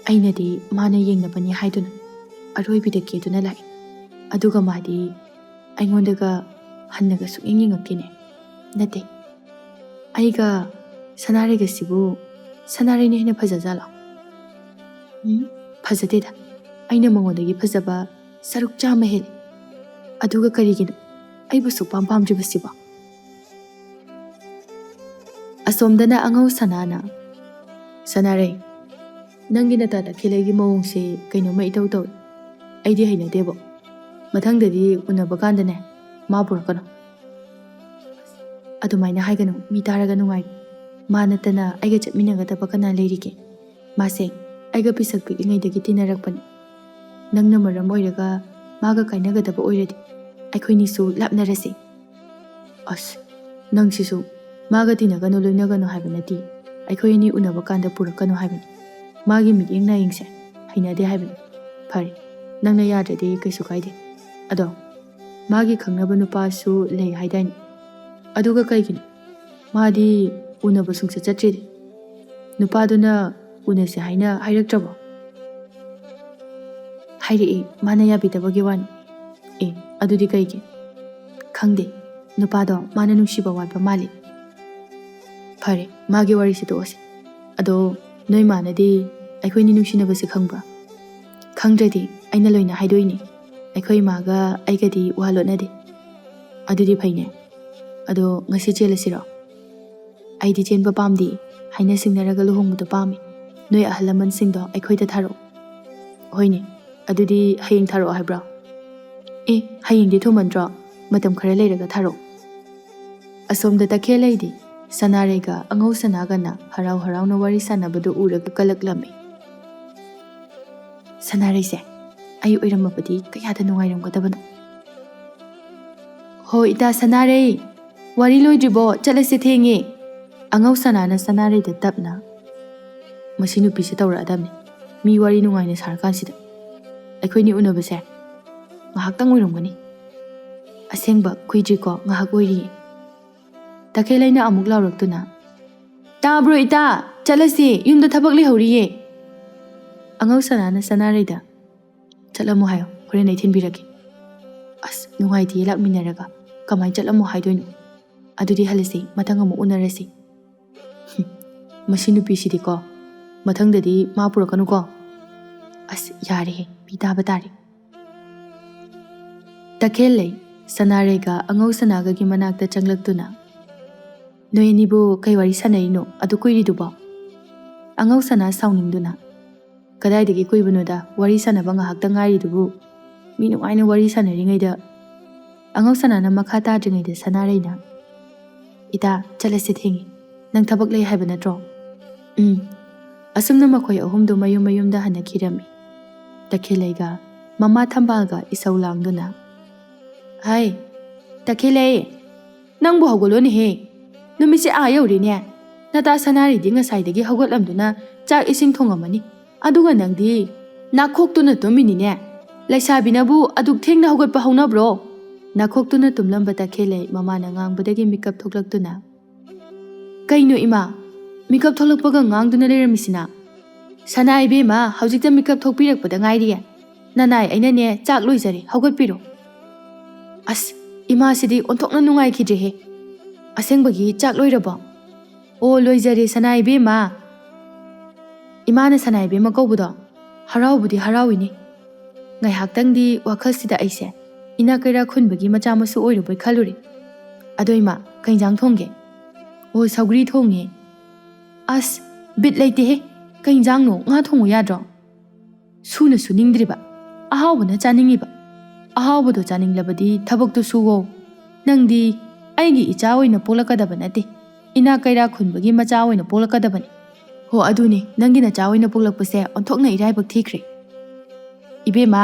"ꯑꯩꯅꯗꯤ ꯃꯥꯅ ꯌꯦꯡꯅꯕꯅꯤ ꯍꯥꯏꯗꯨꯅ ꯑꯔꯣꯏꯕꯤꯗ ꯀꯦꯗꯨꯅ ꯂꯥꯛꯏ, ꯑꯗꯨꯒ ꯃꯥꯗꯤ ꯑꯩꯉꯣꯟꯗꯒ ꯍꯟꯅꯒ ꯁꯨꯛꯌꯦꯡ ꯌꯦꯡꯉꯛꯇꯦꯅꯦ꯫ ꯅꯠꯇꯦ, ꯑꯩꯒ ꯁꯅꯥꯔꯩꯒꯁꯤꯕꯨ ꯁꯅꯥꯔꯩꯅ ꯍꯦꯟꯅ ꯐꯖꯖꯥꯠꯂꯣ? ꯎꯝ, ꯐꯖꯗꯦꯗ꯫ ꯑꯩꯅ ꯃꯉꯣꯟꯗꯒꯤ ꯐꯖꯕ ꯁꯔꯨꯛ ꯆꯥꯝꯃ ꯍꯦꯜꯂꯤ꯫ ꯑꯗꯨꯒ ꯀꯔꯤꯒꯤꯅꯣ ꯑꯩꯕꯨ ꯁꯨꯛꯄꯥꯝ ꯄꯥꯝꯗ꯭ꯔꯤꯕꯁꯤꯕꯣ?" ꯑꯁꯣꯝꯗꯅ ꯑꯉꯧ ꯁꯅꯥꯅ, "ꯁꯅꯥꯔꯩ, ꯅꯪꯒꯤ ꯅꯇꯥ ꯇꯈꯦꯜꯂꯩꯒꯤ ꯃꯑꯣꯡꯁꯦ ꯀꯩꯅꯣꯝꯃ ꯏꯇꯧ ꯇꯧꯏ꯫ ꯑꯩꯗꯤ ꯍꯩꯅꯗꯦꯕꯣ꯫ ꯃꯊꯪꯗꯗꯤ ꯎꯅꯕ ꯀꯥꯟꯗꯅꯦ, ꯃꯥ ꯄꯨꯔꯛꯀꯅꯨ"꯫ "ꯑꯗꯨꯃꯥꯏꯅ ꯍꯥꯏꯒꯅꯨ, ꯃꯤ ꯇꯥꯔꯒ ꯅꯨꯡꯉꯥꯏꯔꯣꯏ꯫ ꯃꯥ ꯅꯠꯇꯅ ꯑꯩꯒ ꯆꯠꯃꯤꯟꯅꯒꯗꯕ ꯀꯅꯥ ꯂꯩꯔꯤꯒꯦ? ꯃꯥꯁꯦ ꯑꯩꯒ ꯄꯤꯁꯛ ꯄꯤꯛꯂꯤꯉꯩꯗꯒꯤ ꯇꯤꯟꯅꯔꯛꯄꯅꯤ꯫ ꯅꯪꯅ ꯃꯔꯝ ꯑꯣꯏꯔꯒ ꯃꯥꯒ ꯀꯥꯏꯅꯒꯗꯕ ꯑꯣꯏꯔꯗꯤ ꯑꯩꯈꯣꯏꯅꯤꯁꯨ ꯂꯥꯞꯅꯔꯁꯤ"꯫ "ꯑꯁ, ꯅꯪꯁꯤꯁꯨ, ꯃꯥꯒ ꯇꯤꯟꯅꯒꯅꯨ ꯂꯣꯏꯅꯒꯅꯨ ꯍꯥꯏꯕ ꯅꯠꯇꯦ꯫ ꯑꯩꯈꯣꯏ ꯑꯅꯤ ꯎꯅꯕ ꯀꯥꯟꯗ ꯄꯨꯔꯛꯀꯅꯨ ꯍꯥꯏꯕꯅꯤ꯫ ꯃꯥꯒꯤ ꯃꯤꯠꯌꯦꯡ ꯅꯥꯌꯦꯡꯁꯦ ꯍꯩꯅꯗꯦ ꯍꯥꯏꯕꯅꯤ꯫ ꯐꯔꯦ, ꯅꯪꯅ ꯌꯥꯗ꯭ꯔꯗꯤ ꯀꯩꯁꯨ ꯀꯥꯏꯗꯦ꯫ ꯑꯗꯣ, ꯃꯥꯒꯤ ꯈꯪꯅꯕ ꯅꯨꯄꯥꯁꯨ ꯂꯩ ꯍꯥꯏꯗꯥꯏꯅꯦ? ꯑꯗꯨꯒ ꯀꯩꯒꯤꯅꯣ ꯃꯥꯗꯤ ꯎꯅꯕ ꯁꯨꯡꯆꯠ ꯆꯠꯇ꯭ꯔꯤꯗꯤ? ꯅꯨꯄꯥꯗꯨꯅ ꯎꯅꯁꯦ ꯍꯥꯏꯅ ꯍꯥꯏꯔꯛꯇ꯭ꯔꯕꯣ?" "ꯍꯥꯏꯔꯛꯏ, ꯃꯥꯅ ꯌꯥꯕꯤꯗꯕꯒꯤ ꯋꯥꯅꯤ"꯫ "ꯑꯦ, ꯑꯗꯨꯗꯤ ꯀꯩꯒꯤ?" "ꯈꯪꯗꯦ, ꯅꯨꯄꯥꯗꯣ ꯃꯥꯅ ꯅꯨꯡꯁꯤꯕ ꯋꯥꯠꯄ ꯃꯥꯜꯂꯤ"꯫ "ꯐꯔꯦ, ꯃꯥꯒꯤ ꯋꯥꯔꯤꯁꯤ ꯇꯣꯛꯑꯁꯤ꯫ ꯑꯗꯣ, ꯅꯣꯏ ꯃꯥꯅꯗꯤ ꯑꯩꯈꯣꯏꯅꯤ ꯅꯨꯡꯁꯤꯅꯕꯁꯦ ꯈꯪꯕ꯭ꯔꯥ?" "ꯈꯪꯗ꯭ꯔꯗꯤ ꯑꯩꯅ ꯂꯣꯏꯅ ꯍꯥꯏꯗꯣꯏꯅꯤ꯫ ꯑꯩꯈꯣꯏ ꯏꯃꯥꯒ ꯑꯩꯒꯗꯤ ꯋꯥ ꯂꯣꯠꯅꯗꯦ"꯫ "ꯑꯗꯨꯗꯤ ꯐꯩꯅꯦ꯫ ꯑꯗꯣ, ꯉꯁꯤ ꯆꯦꯜꯂꯁꯤꯔꯣ?" "ꯑꯩꯗꯤ ꯆꯦꯟꯕ ꯄꯥꯝꯗꯦ꯫ ꯍꯥꯏꯅ ꯁꯤꯡꯅꯔꯒ ꯂꯨꯍꯣꯡꯕꯗꯣ ꯄꯥꯝꯃꯤ꯫ ꯅꯣꯏ ꯑꯍꯜ ꯂꯃꯟꯁꯤꯡꯗꯣ ꯑꯩꯈꯣꯏꯗ ꯊꯥꯔꯛꯑꯣ"꯫ "ꯍꯣꯏꯅꯦ, ꯑꯗꯨꯗꯤ ꯍꯌꯦꯡ ꯊꯥꯔꯛꯑꯣ ꯍꯥꯏꯕ꯭ꯔꯣ?" "ꯑꯦ, ꯍꯌꯦꯡꯗꯤ ꯊꯨꯃꯟꯗ꯭ꯔꯣ? ꯃꯇꯝ ꯈꯔ ꯂꯩꯔꯒ ꯊꯥꯔꯛꯑꯣ"꯫ ꯑꯁꯣꯝꯗ ꯇꯈꯦꯜꯂꯩꯗꯤ ꯁꯅꯥꯔꯩꯒ ꯑꯉꯧ ꯁꯅꯥꯒꯅ ꯍꯔꯥꯎ ꯍꯔꯥꯎꯅ ꯋꯥꯔꯤ ꯁꯥꯟꯅꯕꯗꯨ ꯎꯔꯒ ꯀꯂꯛꯂꯝꯃꯤ꯫ "ꯁꯅꯥꯔꯩꯁꯦ ꯑꯩ ꯑꯣꯏꯔꯝꯃꯕꯗꯤ ꯀꯌꯥꯗ ꯅꯨꯡꯉꯥꯏꯔꯝꯒꯗꯕꯅꯣ!" "ꯍꯣ ꯏꯇꯥ ꯁꯅꯥꯔꯩ, ꯋꯥꯔꯤ ꯂꯣꯏꯗ꯭ꯔꯤꯕꯣ? ꯆꯠꯂꯁꯦ, ꯊꯦꯡꯉꯦ꯫" ꯑꯉꯧ ꯁꯅꯥꯅ ꯁꯅꯥꯔꯩꯗ ꯇꯞꯅ, "ꯃꯁꯤ ꯅꯨꯄꯤꯁꯦ ꯇꯧꯔꯛꯑꯗꯕꯅꯤ꯫ ꯃꯤ ꯋꯥꯔꯤ ꯅꯨꯡꯉꯥꯏꯅ ꯁꯥꯔꯀꯥꯟꯁꯤꯗ꯫ ꯑꯩꯈꯣꯏꯅꯤ ꯎꯅꯕꯁꯦ ꯉꯥꯏꯍꯥꯛꯇꯪ ꯑꯣꯏꯔꯝꯒꯅꯤ꯫ ꯑꯁꯦꯡꯕ ꯀꯨꯏꯗ꯭ꯔꯤꯀꯣ, ꯉꯥꯏꯍꯥꯛ ꯑꯣꯏꯔꯤꯌꯦ꯫" ꯇꯈꯦꯜꯂꯩꯅ ꯑꯃꯨꯛ ꯂꯥꯎꯔꯛꯇꯨꯅ, "ꯇꯥꯕ꯭ꯔꯣ ꯏꯇꯥ? ꯆꯠꯂꯁꯦ, ꯌꯨꯝꯗ ꯊꯕꯛ ꯂꯩꯍꯧꯔꯤꯌꯦ꯫" ꯑꯉꯧ ꯁꯅꯥꯅ ꯁꯅꯥꯔꯩꯗ, "ꯆꯠꯂꯝꯃꯣ ꯍꯥꯏꯌꯣ, ꯍꯣꯔꯦꯟ ꯑꯩ ꯊꯤꯟꯕꯤꯔꯛꯀꯦ꯫" "ꯑꯁ, ꯅꯨꯡꯉꯥꯏꯇꯦ ꯂꯥꯛꯃꯤꯟꯅꯔꯒ꯫ ꯀꯃꯥꯏꯅ ꯆꯠꯂꯝꯃꯣ ꯍꯥꯏꯗꯣꯏꯅꯣ? ꯑꯗꯨꯗꯤ ꯍꯜꯂꯁꯤ, ꯃꯊꯪ ꯑꯃꯨꯛ ꯎꯅꯔꯁꯤ꯫" ꯍꯨꯝ, ꯃꯁꯤ ꯅꯨꯄꯤꯁꯤꯗꯤꯀꯣ, ꯃꯊꯪꯗꯗꯤ ꯃꯥ ꯄꯨꯔꯛꯀꯅꯨꯀꯣ꯫ ꯑꯁ, ꯌꯥꯔꯦꯍꯦ, ꯄꯤ ꯇꯥꯕ ꯇꯥꯔꯦ꯫ ꯇꯈꯦꯜꯂꯩ, ꯁꯅꯥꯔꯩꯒ ꯑꯉꯧ ꯁꯅꯥꯒꯒꯤ ꯃꯅꯥꯛꯇ ꯆꯪꯂꯛꯇꯨꯅ, "ꯅꯣꯏ ꯑꯅꯤꯕꯨ ꯀꯩ ꯋꯥꯔꯤ ꯁꯥꯟꯅꯔꯤꯅꯣ ꯑꯗꯨ ꯀꯨꯏꯔꯤꯗꯨꯕꯣ?" ꯑꯉꯧ ꯁꯅꯥ ꯁꯥꯎꯅꯤꯡꯗꯨꯅ, "ꯀꯗꯥꯏꯗꯒꯤ ꯀꯨꯏꯕꯅꯣꯗ, ꯋꯥꯔꯤ ꯁꯥꯟꯅꯕ ꯉꯥꯏꯍꯥꯛꯇ ꯉꯥꯏꯔꯤꯗꯨꯕꯨ꯫ ꯃꯤ ꯅꯨꯡꯉꯥꯏꯅ ꯋꯥꯔꯤ ꯁꯥꯟꯅꯔꯤꯉꯩꯗ꯫" ꯑꯉꯧ ꯁꯅꯥꯅ ꯃꯈꯥ ꯇꯥꯗ꯭ꯔꯤꯉꯩꯗ ꯁꯅꯥꯔꯩꯅ, "ꯏꯇꯥ, ꯆꯠꯂꯁꯤ, ꯊꯦꯡꯉꯤ꯫ ꯅꯪ ꯊꯕꯛ ꯂꯩ ꯍꯥꯏꯕ ꯅꯠꯇ꯭ꯔꯣ?" "ꯎꯝ꯫" ꯑꯁꯨꯝꯅ ꯃꯈꯣꯏ ꯑꯍꯨꯝꯗꯨ ꯃꯌꯨꯝ ꯃꯌꯨꯝꯗ ꯍꯟꯅꯈꯤꯔꯝꯃꯤ꯫ ꯇꯈꯦꯜꯂꯩꯒ ꯃꯃꯥ ꯊꯝꯕꯥꯜꯒ ꯏꯁꯧ ꯂꯥꯡꯗꯨꯅ, "ꯍꯥꯏ, ꯇꯈꯦꯜꯂꯩ, ꯅꯪꯕꯨ ꯍꯧꯒꯠꯂꯣꯅꯦꯍꯦ꯫ ꯅꯨꯃꯤꯠꯁꯦ ꯑꯥ ꯌꯧꯔꯦꯅꯦ꯫ ꯅꯇꯥ ꯁꯅꯥꯔꯩꯗꯤ ꯉꯁꯥꯏꯗꯒꯤ ꯍꯧꯒꯠꯂꯝꯗꯨꯅ ꯆꯥꯛ ꯏꯁꯤꯡ ꯊꯣꯡꯉꯝꯃꯅꯤ꯫ ꯑꯗꯨꯒ ꯅꯪꯗꯤ ꯅꯥꯈꯣꯛꯇꯨꯅ ꯇꯨꯝꯃꯤꯅꯤꯅꯦ꯫ ꯂꯩꯁꯥꯕꯤꯅꯕꯨ ꯑꯗꯨꯛ ꯊꯦꯡꯅ ꯍꯧꯒꯠꯄ ꯍꯧꯅꯕ꯭ꯔꯣ?" ꯅꯥꯈꯣꯛꯇꯨꯅ ꯇꯨꯝꯂꯝꯕ ꯇꯈꯦꯜꯂꯩ ꯃꯃꯥꯅ ꯉꯥꯡꯕꯗꯒꯤ ꯃꯤꯀꯞ ꯊꯣꯛꯂꯛꯇꯨꯅ, "ꯀꯩꯅꯣ ꯏꯃꯥ, ꯃꯤꯀꯞ ꯊꯣꯛꯂꯛꯄꯒ ꯉꯥꯡꯗꯨꯅ ꯂꯩꯔꯝꯃꯤꯁꯤꯅ? ꯁꯅꯥ ꯏꯕꯦꯝꯃ ꯍꯧꯖꯤꯛꯇ ꯃꯤꯀꯞ ꯊꯣꯛꯄꯤꯔꯛꯄꯗ ꯉꯥꯏꯔꯤꯌꯦ꯫ ꯅꯅꯥꯏ ꯑꯩꯅꯅꯦ ꯆꯥꯛ ꯂꯣꯏꯖꯔꯦ, ꯍꯧꯒꯠꯄꯤꯔꯣ꯫" ꯑꯁ, ꯏꯃꯥꯁꯤꯗꯤ ꯑꯣꯟꯊꯣꯛꯅ ꯅꯨꯡꯉꯥꯏꯈꯤꯗ꯭ꯔꯦꯍꯦ꯫ "ꯑꯁꯦꯡꯕꯒꯤ ꯆꯥꯛ ꯂꯣꯏꯔꯕꯣ?" "ꯑꯣ, ꯂꯣꯏꯖꯔꯦ ꯁꯅꯥ ꯏꯕꯦꯝꯃ꯫" ꯏꯃꯥꯅ ꯁꯅꯥ ꯏꯕꯦꯝꯃ ꯀꯧꯕꯗꯣ ꯍꯔꯥꯎꯕꯨꯗꯤ ꯍꯔꯥꯎꯏꯅꯦ꯫ ꯉꯥꯏꯍꯥꯛꯇꯪꯗꯤ ꯋꯥꯈꯜꯁꯤꯗ ꯑꯩꯁꯦ ꯏꯅꯥꯛ ꯀꯩꯔꯥꯛ ꯈꯨꯟꯕꯒꯤ ꯃꯆꯥ ꯃꯁꯨ ꯑꯣꯏꯔꯨꯕꯩ ꯈꯜꯂꯨꯔꯦ꯫ "ꯑꯗꯣ ꯏꯃꯥ, ꯀꯩ ꯏꯟꯖꯥꯡ ꯊꯣꯡꯒꯦ?" "ꯑꯣ, ꯁꯧꯒ꯭ꯔꯤ ꯊꯣꯡꯉꯦ꯫" "ꯑꯁ, ꯕꯤꯠ ꯂꯩꯇꯦꯍꯦ꯫ ꯀꯩ ꯏꯟꯖꯥꯡꯅꯣ? ꯉꯥ ꯊꯣꯡꯉꯨ ꯌꯥꯗ꯭ꯔꯣ?" ꯁꯨꯅ ꯁꯨꯅꯤꯡꯗ꯭ꯔꯤꯕ, ꯑꯍꯥꯎꯕꯅ ꯆꯥꯅꯤꯡꯉꯤꯕ꯫ ꯑꯍꯥꯎꯕꯗꯣ ꯆꯥꯅꯤꯡꯂꯕꯗꯤ ꯊꯕꯛꯇꯣ ꯁꯨꯋꯣ꯫ ꯅꯪꯗꯤ ꯑꯩꯒꯤ ꯏꯆꯥ ꯑꯣꯏꯅ ꯄꯣꯛꯂꯛꯀꯗꯕ ꯅꯠꯇꯦ꯫ ꯏꯅꯥꯛ ꯀꯩꯔꯥꯛ ꯈꯨꯟꯕꯒꯤ ꯃꯆꯥ ꯑꯣꯏꯅ ꯄꯣꯛꯂꯛꯀꯗꯕꯅꯤ꯫ ꯍꯣ, ꯑꯗꯨꯅꯤ, ꯅꯪꯒꯤ ꯅꯆꯥ ꯑꯣꯏꯅ ꯄꯣꯛꯂꯛꯄꯁꯦ ꯑꯣꯟꯊꯣꯛꯅ ꯏꯔꯥꯏꯕꯛ ꯊꯤꯈ꯭ꯔꯦ꯫ ꯏꯕꯦꯝꯃ,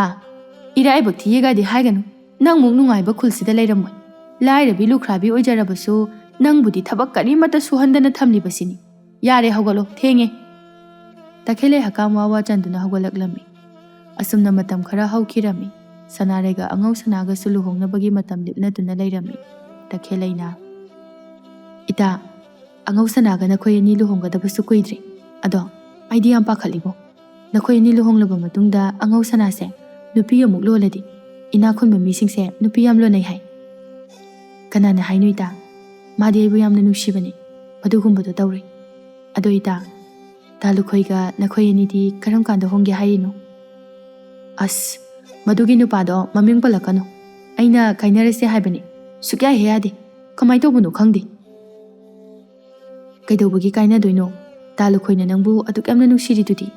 ꯏꯔꯥꯏꯕꯛ ꯊꯤꯌꯦꯒꯗꯤ ꯍꯥꯏꯒꯅꯨ꯫ ꯅꯪꯃꯨꯛ ꯅꯨꯡꯉꯥꯏꯕ ꯈꯨꯜꯁꯤꯗ ꯂꯩꯔꯝꯃꯣꯏ꯫ ꯂꯥꯏꯔꯕꯤ ꯂꯨꯈ꯭ꯔꯥꯕꯤ ꯑꯣꯏꯖꯔꯕꯁꯨ ꯅꯪꯕꯨꯗꯤ ꯊꯕꯛ ꯀꯔꯤꯃꯠꯇ ꯁꯨꯍꯟꯗꯅ ꯊꯝꯂꯤꯕꯁꯤꯅꯤ꯫ ꯌꯥꯔꯦ, ꯍꯧꯒꯠꯂꯣ, ꯊꯦꯡꯉꯦ꯫ ꯇꯈꯦꯜꯂꯩ ꯍꯀꯥꯝ ꯋꯥ ꯋꯥ ꯆꯟꯗꯨꯅ ꯍꯧꯒꯠꯂꯛꯂꯝꯃꯤ꯫ ꯑꯁꯨꯝꯅ ꯃꯇꯝ ꯈꯔ ꯍꯧꯈꯤꯔꯝꯃꯤ꯫ ꯁꯅꯥꯔꯩꯒ ꯑꯉꯧ ꯁꯅꯥꯒꯁꯨ ꯂꯨꯍꯣꯡꯅꯕꯒꯤ ꯃꯇꯝ ꯂꯦꯞꯅꯗꯨꯅ ꯂꯩꯔꯝꯃꯤ꯫ ꯇꯈꯦꯜꯂꯩꯅ, "ꯏꯇꯥ, ꯑꯉꯧ ꯁꯅꯥꯒ ꯅꯈꯣꯏ ꯑꯅꯤ ꯂꯨꯍꯣꯡꯒꯗꯕꯁꯨ ꯀꯨꯏꯗ꯭ꯔꯦ꯫ ꯑꯗꯣ ꯑꯩꯗꯤ ꯌꯥꯝ ꯄꯥꯈꯠꯂꯤꯕꯣ꯫ ꯅꯈꯣꯏ ꯑꯅꯤ ꯂꯨꯍꯣꯡꯂꯕ ꯃꯇꯨꯡꯗ ꯑꯉꯧ ꯁꯅꯥꯁꯦ ꯅꯨꯄꯤ ꯑꯃꯨꯛ ꯂꯣꯜꯂꯗꯤ ꯏꯅꯥꯛ ꯈꯨꯟꯕ ꯃꯤꯁꯤꯡꯁꯦ ꯅꯨꯄꯤ ꯌꯥꯝ ꯂꯣꯟꯅꯩ ꯍꯥꯏ꯫" "ꯀꯅꯥꯅ ꯍꯥꯏꯅꯣ ꯏꯇꯥ? ꯃꯥꯗꯤ ꯑꯩꯕꯨ ꯌꯥꯝꯅ ꯅꯨꯡꯁꯤꯕꯅꯦ꯫ ꯃꯗꯨꯒꯨꯝꯕꯗꯣ ꯇꯧꯔꯣꯏ꯫ ꯑꯗꯣ ꯏꯇꯥ, ꯇꯥ ꯂꯨꯈꯣꯏꯒ ꯅꯈꯣꯏ ꯑꯅꯤꯗꯤ ꯀꯔꯝ ꯀꯥꯟꯗ ꯍꯣꯡꯒꯦ ꯍꯥꯏꯔꯤꯅꯣ?" "ꯑꯁ, ꯃꯗꯨꯒꯤ ꯅꯨꯄꯥꯗꯣ ꯃꯃꯤꯡ ꯄꯜꯂꯛꯀꯅꯨ꯫ ꯑꯩꯅ ꯀꯥꯏꯅꯔꯁꯦ ꯍꯥꯏꯕꯅꯦ꯫ ꯁꯨꯛꯌꯥ ꯍꯦꯛ ꯌꯥꯗꯦ꯫ ꯀꯃꯥꯏꯅ ꯇꯧꯕꯅꯣ ꯈꯪꯗꯦ꯫" "ꯀꯩꯗꯧꯕꯒꯤ ꯀꯥꯏꯅꯗꯣꯏꯅꯣ? ꯇꯥ ꯂꯨꯈꯣꯏꯅ ꯅꯪꯕꯨ ꯑꯗꯨꯛ ꯌꯥꯝꯅ ꯅꯨꯡꯁꯤꯔꯤꯗꯨꯗꯤ?"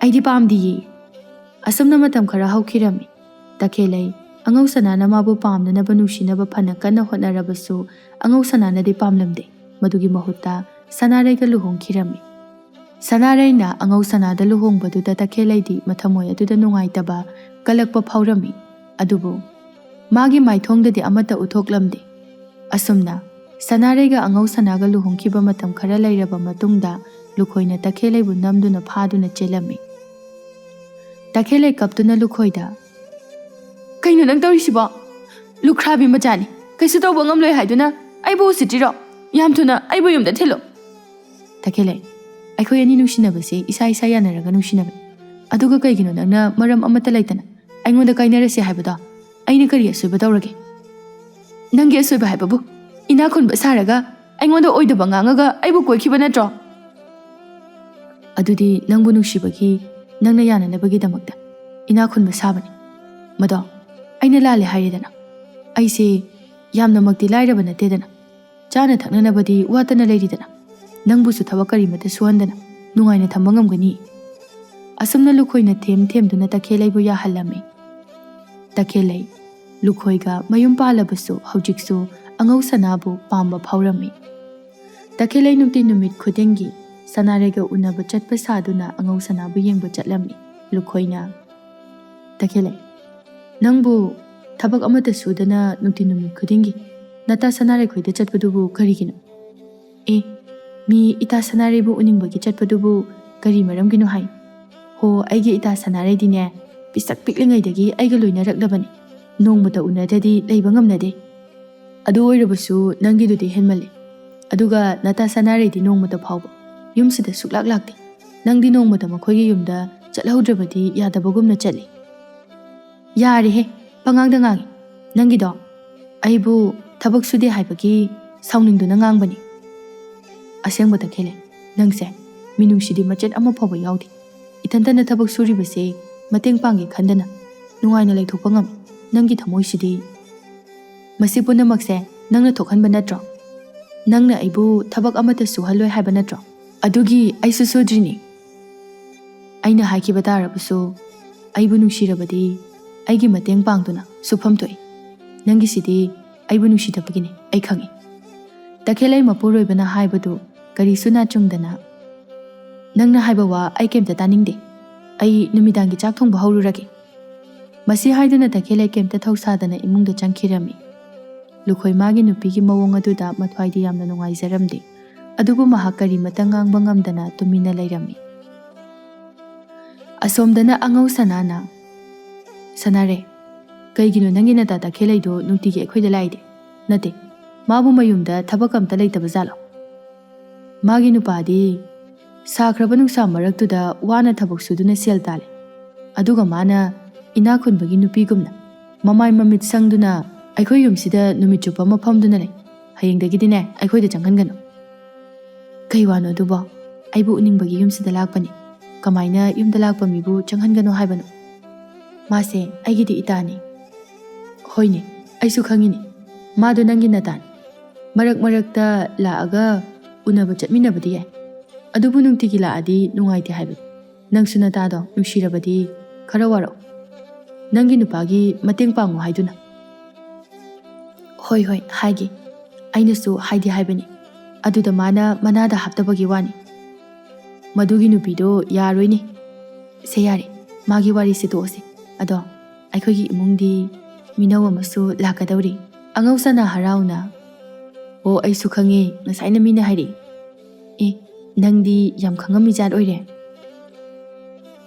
"ꯑꯩꯗꯤ ꯄꯥꯝꯗꯤꯌꯦ꯫" ꯑꯁꯨꯝꯅ ꯃꯇꯝ ꯈꯔ ꯍꯧꯈꯤꯔꯝꯃꯤ꯫ ꯇꯈꯦꯜꯂꯩ ꯑꯉꯧ ꯁꯅꯥꯅ ꯃꯥꯕꯨ ꯄꯥꯝꯅꯅꯕ ꯅꯨꯡꯁꯤꯅꯕ ꯐꯅ ꯀꯟꯅ ꯍꯣꯠꯅꯔꯕꯁꯨ ꯑꯉꯧ ꯁꯅꯥꯅꯗꯤ ꯄꯥꯝꯂꯝꯗꯦ꯫ ꯃꯗꯨꯒꯤ ꯃꯍꯨꯠꯇ ꯁꯅꯥꯔꯩꯒ ꯂꯨꯍꯣꯡꯈꯤꯔꯝꯃꯤ꯫ ꯁꯅꯥꯔꯩꯅ ꯑꯉꯧ ꯁꯅꯥꯗ ꯂꯨꯍꯣꯡꯕꯗꯨꯗ ꯇꯈꯦꯜꯂꯩꯗꯤ ꯃꯊꯃꯣꯏ ꯑꯗꯨꯗ ꯅꯨꯡꯉꯥꯏꯇꯕ, ꯀꯜꯂꯛꯄ ꯐꯥꯎꯔꯝꯃꯤ꯫ ꯑꯗꯨꯕꯨ ꯃꯥꯒꯤ ꯃꯥꯏꯊꯣꯡꯗꯗꯤ ꯑꯃꯠꯇ ꯎꯠꯊꯣꯛꯂꯝꯗꯦ꯫ ꯑꯁꯨꯝꯅ ꯁꯅꯥꯔꯩꯒ ꯑꯉꯧ ꯁꯅꯥꯒ ꯂꯨꯍꯣꯡꯈꯤꯕ ꯃꯇꯝ ꯈꯔ ꯂꯩꯔꯕ ꯃꯇꯨꯡꯗ ꯂꯨꯈꯣꯏꯅ ꯇꯈꯦꯜꯂꯩꯕꯨ ꯅꯝꯗꯨꯅ ꯐꯥꯗꯨꯅ ꯆꯦꯜꯂꯝꯃꯤ꯫ ꯇꯈꯦꯜꯂꯩ ꯀꯞꯇꯨꯅ ꯂꯨꯈꯣꯏꯗ, "ꯀꯩꯅꯣ ꯅꯪ ꯇꯧꯔꯤꯁꯤꯕꯣ? ꯂꯨꯈ꯭ꯔꯥꯕꯤ ꯃꯆꯥꯅꯤ, ꯀꯩꯁꯨ ꯇꯧꯕ ꯉꯝꯂꯣꯏ ꯍꯥꯏꯗꯨꯅ ꯑꯩꯕꯨ ꯎꯁꯤꯠꯇ꯭ꯔꯤꯔꯣ? ꯌꯥꯝ ꯊꯨꯅ ꯑꯩꯕꯨ ꯌꯨꯝꯗ ꯊꯤꯜꯂꯨ꯫" "ꯇꯈꯦꯜꯂꯩ, ꯑꯩꯈꯣꯏ ꯑꯅꯤ ꯅꯨꯡꯁꯤꯅꯕꯁꯦ ꯏꯁꯥ ꯏꯁꯥ ꯌꯥꯅꯔꯒ ꯅꯨꯡꯁꯤꯅꯕꯅꯤ꯫ ꯑꯗꯨꯒ ꯀꯩꯒꯤꯅꯣ ꯅꯪꯅ ꯃꯔꯝ ꯑꯃꯠꯇ ꯂꯩꯇꯅ ꯑꯩꯉꯣꯟꯗ ꯀꯥꯏꯅꯔꯁꯦ ꯍꯥꯏꯕꯗꯣ? ꯑꯩꯅ ꯀꯔꯤ ꯑꯁꯣꯏꯕ ꯇꯧꯔꯒꯦ?" "ꯅꯪꯒꯤ ꯑꯁꯣꯏꯕ ꯍꯥꯏꯕꯕꯨ ꯏꯅꯥꯛ ꯈꯨꯟꯕ ꯁꯥꯔꯒ ꯑꯩꯉꯣꯟꯗ ꯑꯣꯏꯗꯕ ꯉꯥꯡꯉꯒ ꯑꯩꯕꯨ ꯀꯣꯏꯈꯤꯕ ꯅꯠꯇ꯭ꯔꯣ?" "ꯑꯗꯨꯗꯤ ꯅꯪꯕꯨ ꯅꯨꯡꯁꯤꯕꯒꯤ, ꯅꯪꯅ ꯌꯥꯅꯅꯕꯒꯤꯗꯃꯛꯇ ꯏꯅꯥꯛ ꯈꯨꯟꯕ ꯁꯥꯕꯅꯤ꯫ ꯃꯗꯣ ꯑꯩꯅ ꯂꯥꯜꯂꯦ ꯍꯥꯏꯔꯦꯗꯅ꯫ ꯑꯩꯁꯦ ꯌꯥꯝꯅꯃꯛꯇꯤ ꯂꯥꯏꯔꯕ ꯅꯠꯇꯦꯗꯅ꯫ ꯆꯥꯅ ꯊꯛꯅꯅꯕꯗꯤ ꯋꯥꯠꯇꯅ ꯂꯩꯔꯤꯗꯅ꯫ ꯅꯪꯕꯨꯁꯨ ꯊꯕꯛ ꯀꯔꯤꯃꯠꯇ ꯁꯨꯍꯟꯗꯅ ꯅꯨꯡꯉꯥꯏꯅ ꯊꯝꯕ ꯉꯝꯒꯅꯤ꯫" ꯑꯁꯨꯝꯅ ꯂꯨꯈꯣꯏꯅ ꯊꯦꯝ ꯊꯦꯝꯗꯨꯅ ꯇꯈꯦꯜꯂꯩꯕꯨ ꯌꯥꯍꯜꯂꯝꯃꯤ꯫ ꯇꯈꯦꯜꯂꯩ ꯂꯨꯈꯣꯏꯒ ꯃꯌꯨꯝ ꯄꯥꯜꯂꯕꯁꯨ ꯍꯧꯖꯤꯛꯁꯨ ꯑꯉꯧ ꯁꯅꯥꯕꯨ ꯄꯥꯝꯕ ꯐꯥꯎꯔꯝꯃꯤ꯫ ꯇꯈꯦꯜꯂꯩ ꯅꯨꯡꯇꯤ ꯅꯨꯃꯤꯠ ꯈꯨꯗꯤꯡꯒꯤ ꯁꯅꯥꯔꯩꯒ ꯎꯅꯕ ꯆꯠꯄ ꯁꯥꯗꯨꯅ ꯑꯉꯧ ꯁꯅꯥꯕꯨ ꯌꯦꯡꯕ ꯆꯠꯂꯝꯃꯤ꯫ ꯂꯨꯈꯣꯏꯅ, "ꯇꯈꯦꯜꯂꯩ, ꯅꯪꯕꯨ ꯊꯕꯛ ꯑꯃꯠꯇ ꯁꯨꯗꯅ ꯅꯨꯡꯇꯤ ꯅꯨꯃꯤꯠ ꯈꯨꯗꯤꯡꯒꯤ ꯅꯇꯥ ꯁꯅꯥꯔꯩ ꯈꯣꯏꯗ ꯆꯠꯄꯗꯨꯕꯨ ꯀꯔꯤꯒꯤꯅꯣ? ꯑꯦ, ꯃꯤ ꯏꯇꯥ ꯁꯅꯥꯔꯩꯕꯨ ꯎꯅꯤꯡꯕꯒꯤ ꯆꯠꯄꯗꯨꯕꯨ ꯀꯔꯤ ꯃꯔꯝꯒꯤꯅꯣ ꯍꯥꯏ? ꯍꯣ, ꯑꯩꯒꯤ ꯏꯇꯥ ꯁꯅꯥꯔꯩꯗꯤꯅꯦ, ꯄꯤꯁꯛ ꯄꯤꯛꯂꯤꯉꯩꯗꯒꯤ ꯑꯩꯒ ꯂꯣꯏꯅꯔꯛꯂꯕꯅꯤ꯫ ꯅꯣꯡꯃꯇ ꯎꯅꯗ꯭ꯔꯗꯤ ꯂꯩꯕ ꯉꯝꯅꯗꯦ꯫ ꯑꯗꯨ ꯑꯣꯏꯔꯕꯁꯨ ꯅꯪꯒꯤꯗꯨꯗꯤ ꯍꯦꯟꯃꯜꯂꯦ꯫ ꯑꯗꯨꯒ ꯅꯇꯥ ꯁꯅꯥꯔꯩꯗꯤ ꯅꯣꯡꯃꯇ ꯐꯥꯎꯕ ꯌꯨꯝꯁꯤꯗ ꯁꯨꯛꯂꯥꯛ ꯂꯥꯛꯇꯦ꯫ ꯅꯪꯗꯤ ꯅꯣꯡꯃꯇ ꯃꯈꯣꯏꯒꯤ ꯌꯨꯝꯗ ꯆꯠꯍꯧꯗ꯭ꯔꯕꯗꯤ ꯌꯥꯗꯕꯒꯨꯝꯅ ꯆꯠꯂꯤ꯫" "ꯌꯥꯔꯦꯍꯦ, ꯄꯉꯥꯡꯗ ꯉꯥꯡꯉꯤ꯫ ꯅꯪꯒꯤꯗꯣ ꯑꯩꯕꯨ ꯊꯕꯛ ꯁꯨꯗꯦ ꯍꯥꯏꯕꯒꯤ ꯁꯥꯎꯅꯤꯡꯗꯨꯅ ꯉꯥꯡꯕꯅꯤ꯫" "ꯑꯁꯦꯡꯕ ꯇꯈꯦꯜꯂꯩ, ꯅꯪꯁꯦ ꯃꯤꯅꯨꯡꯁꯤꯗꯤ ꯃꯆꯦꯠ ꯑꯃ ꯐꯥꯎꯕ ꯌꯥꯎꯗꯦ꯫ ꯏꯊꯟꯇꯅ ꯊꯕꯛ ꯁꯨꯔꯤꯕꯁꯦ ꯃꯇꯦꯡ ꯄꯥꯡꯒꯦ ꯈꯟꯗꯅ ꯅꯨꯡꯉꯥꯏꯅ ꯂꯩꯊꯣꯛꯄ ꯉꯝꯃꯤ꯫ ꯅꯪꯒꯤ ꯊꯃꯣꯏꯁꯤꯗꯤ꯫ ꯃꯁꯤ ꯄꯨꯝꯅꯃꯛꯁꯦ ꯅꯪꯅ ꯊꯣꯛꯍꯟꯕ ꯅꯠꯇ꯭ꯔꯣ? ꯅꯪꯅ ꯑꯩꯕꯨ ꯊꯕꯛ ꯑꯃꯠꯇ ꯁꯨꯍꯜꯂꯣꯏ ꯍꯥꯏꯕ ꯅꯠꯇ꯭ꯔꯣ? ꯑꯗꯨꯒꯤ ꯑꯩꯁꯨ ꯁꯨꯗ꯭ꯔꯤꯅꯤ꯫ ꯑꯩꯅ ꯍꯥꯏꯈꯤꯕ ꯇꯥꯔꯕꯁꯨ, ꯑꯩꯕꯨ ꯅꯨꯡꯁꯤꯔꯕꯗꯤ ꯑꯩꯒꯤ ꯃꯇꯦꯡ ꯄꯥꯡꯗꯨꯅ ꯁꯨꯐꯝ ꯊꯣꯛꯏ꯫ ꯅꯪꯒꯤꯁꯤꯗꯤ ꯑꯩꯕꯨ ꯅꯨꯡꯁꯤꯗꯕꯒꯤꯅꯤ, ꯑꯩ ꯈꯪꯏ꯫" ꯇꯈꯦꯜꯂꯩ ꯃꯄꯨꯔꯣꯏꯕꯅ ꯍꯥꯏꯕꯗꯨ ꯀꯔꯤꯁꯨ ꯅꯥꯆꯨꯡꯗꯅ, "ꯅꯪꯅ ꯍꯥꯏꯕ ꯋꯥ ꯑꯩ ꯀꯩꯝꯇ ꯇꯥꯅꯤꯡꯗꯦ꯫ ꯑꯩ ꯅꯨꯃꯤꯗꯥꯡꯒꯤ ꯆꯥꯛ ꯊꯣꯡꯕ ꯍꯧꯔꯨꯔꯒꯦ꯫" ꯃꯁꯤ ꯍꯥꯏꯗꯨꯅ ꯇꯈꯦꯜꯂꯩ ꯀꯩꯝꯇ ꯊꯧꯁꯥꯗꯅ ꯏꯃꯨꯡꯗ ꯆꯪꯈꯤꯔꯝꯃꯤ꯫ ꯂꯨꯈꯣꯏ ꯃꯥꯒꯤ ꯅꯨꯄꯤꯒꯤ ꯃꯑꯣꯡ ꯑꯗꯨꯗ ꯃꯊ꯭ꯋꯥꯏꯗꯤ ꯌꯥꯝꯅ ꯅꯨꯡꯉꯥꯏꯖꯔꯝꯗꯦ꯫ ꯑꯗꯨꯕꯨ ꯃꯍꯥꯛ ꯀꯔꯤꯃꯠꯇ ꯉꯥꯡꯕ ꯉꯝꯗꯅ ꯇꯨꯃꯤꯟꯅ ꯂꯩꯔꯝꯃꯤ꯫ ꯑꯁꯣꯝꯗꯅ ꯑꯉꯧ ꯁꯅꯥꯅ, "ꯁꯅꯥꯔꯩ, ꯀꯩꯒꯤꯅꯣ ꯅꯪꯒꯤ ꯅꯇꯥ ꯇꯈꯦꯜꯂꯩꯗꯣ ꯅꯨꯡꯇꯤꯒꯤ ꯑꯩꯈꯣꯏꯗ ꯂꯥꯛꯏꯗꯤ? ꯅꯠꯇꯦ, ꯃꯥꯕꯨ ꯃꯌꯨꯝꯗ ꯊꯕꯛ ꯑꯝꯇ ꯂꯩꯇꯕ ꯖꯥꯠꯂꯣ? ꯃꯥꯒꯤ ꯅꯨꯄꯥꯗꯤ ꯁꯥꯈ꯭ꯔꯕ ꯅꯨꯡꯁꯥ ꯃꯔꯛꯇꯨꯗ ꯋꯥꯅ ꯊꯕꯛ ꯁꯨꯗꯨꯅ ꯁꯦꯜ ꯇꯥꯜꯂꯤ꯫ ꯑꯗꯨꯒ ꯃꯥꯅ ꯏꯅꯥꯛ ꯈꯨꯟꯕꯒꯤ ꯅꯨꯄꯤꯒꯨꯝꯅ ꯃꯃꯥꯏ ꯃꯃꯤꯠ ꯁꯪꯗꯨꯅ ꯑꯩꯈꯣꯏ ꯌꯨꯝꯁꯤꯗ ꯅꯨꯃꯤꯠ ꯆꯨꯞꯄ ꯑꯃ ꯐꯝꯗꯨꯅ ꯂꯩ꯫ ꯍꯌꯦꯡꯗꯒꯤꯗꯤꯅꯦ, ꯑꯩꯈꯣꯏꯗ ꯆꯪꯍꯟꯒꯅꯨ꯫" "ꯀꯩ ꯋꯥꯅꯣ ꯑꯗꯨꯕꯣ? ꯑꯩꯕꯨ ꯎꯅꯤꯡꯕꯒꯤ ꯌꯨꯝꯁꯤꯗ ꯂꯥꯛꯄꯅꯤ꯫ ꯀꯃꯥꯏꯅ ꯌꯨꯝꯗ ꯂꯥꯛꯄ ꯃꯤꯕꯨ ꯆꯪꯍꯟꯒꯅꯣ ꯍꯥꯏꯕꯅꯣ? ꯃꯥꯁꯦ ꯑꯩꯒꯤꯗꯤ ꯏꯇꯥꯅꯤ꯫" "ꯍꯣꯏꯅꯦ, ꯑꯩꯁꯨ ꯈꯪꯉꯤꯅꯦ꯫ ꯃꯥꯗꯣ ꯅꯪꯒꯤ ꯅꯇꯥꯅꯤ꯫ ꯃꯔꯛ ꯃꯔꯛꯇ ꯂꯥꯛꯑꯒ ꯎꯅꯕ ꯆꯠꯃꯤꯟꯅꯕꯗꯤ ꯌꯥꯏ꯫ ꯑꯗꯨꯕꯨ ꯅꯨꯡꯇꯤꯒꯤ ꯂꯥꯛꯑꯗꯤ ꯅꯨꯡꯉꯥꯏꯇꯦ ꯍꯥꯏꯕꯅꯤ꯫ ꯅꯪꯁꯨ ꯅꯇꯥꯗꯣ ꯅꯨꯡꯁꯤꯔꯕꯗꯤ ꯈꯔ ꯋꯥꯔꯛꯎ꯫ ꯅꯪꯒꯤ ꯅꯨꯄꯥꯒꯤ ꯃꯇꯦꯡ ꯄꯥꯡꯉꯨ ꯍꯥꯏꯗꯨꯅ꯫" "ꯍꯣꯏ, ꯍꯣꯏ, ꯍꯥꯏꯒꯦ꯫ ꯑꯩꯅꯁꯨ ꯍꯥꯏꯗꯤ ꯍꯥꯏꯕꯅꯤ꯫ ꯑꯗꯨꯗ ꯃꯥꯅ ꯃꯅꯥꯗ ꯍꯥꯞꯇꯕꯒꯤ ꯋꯥꯅꯤ꯫ ꯃꯗꯨꯒꯤ ꯅꯨꯄꯤꯗꯣ ꯌꯥꯔꯣꯏꯅꯦ꯫ ꯁꯦ, ꯌꯥꯔꯦ, ꯃꯥꯒꯤ ꯋꯥꯔꯤꯁꯦ ꯇꯣꯛꯑꯁꯦ꯫ ꯑꯗꯣ ꯑꯩꯈꯣꯏꯒꯤ ꯏꯃꯨꯡꯗꯤ ꯃꯤꯅꯧ ꯑꯃꯁꯨ ꯂꯥꯛꯀꯗꯧꯔꯤ꯫ ꯑꯉꯧ ꯁꯅꯥ ꯍꯔꯥꯎꯅ, "ꯑꯣ, ꯑꯩꯁꯨ ꯈꯪꯉꯦ, ꯉꯁꯥꯏꯅ ꯃꯤꯅ ꯍꯥꯏꯔꯛꯏ꯫ ꯑꯦ, ꯅꯪꯗꯤ ꯌꯥꯝ ꯈꯪꯉꯝꯃꯤ ꯖꯥꯠ ꯑꯣꯏꯔꯦ꯫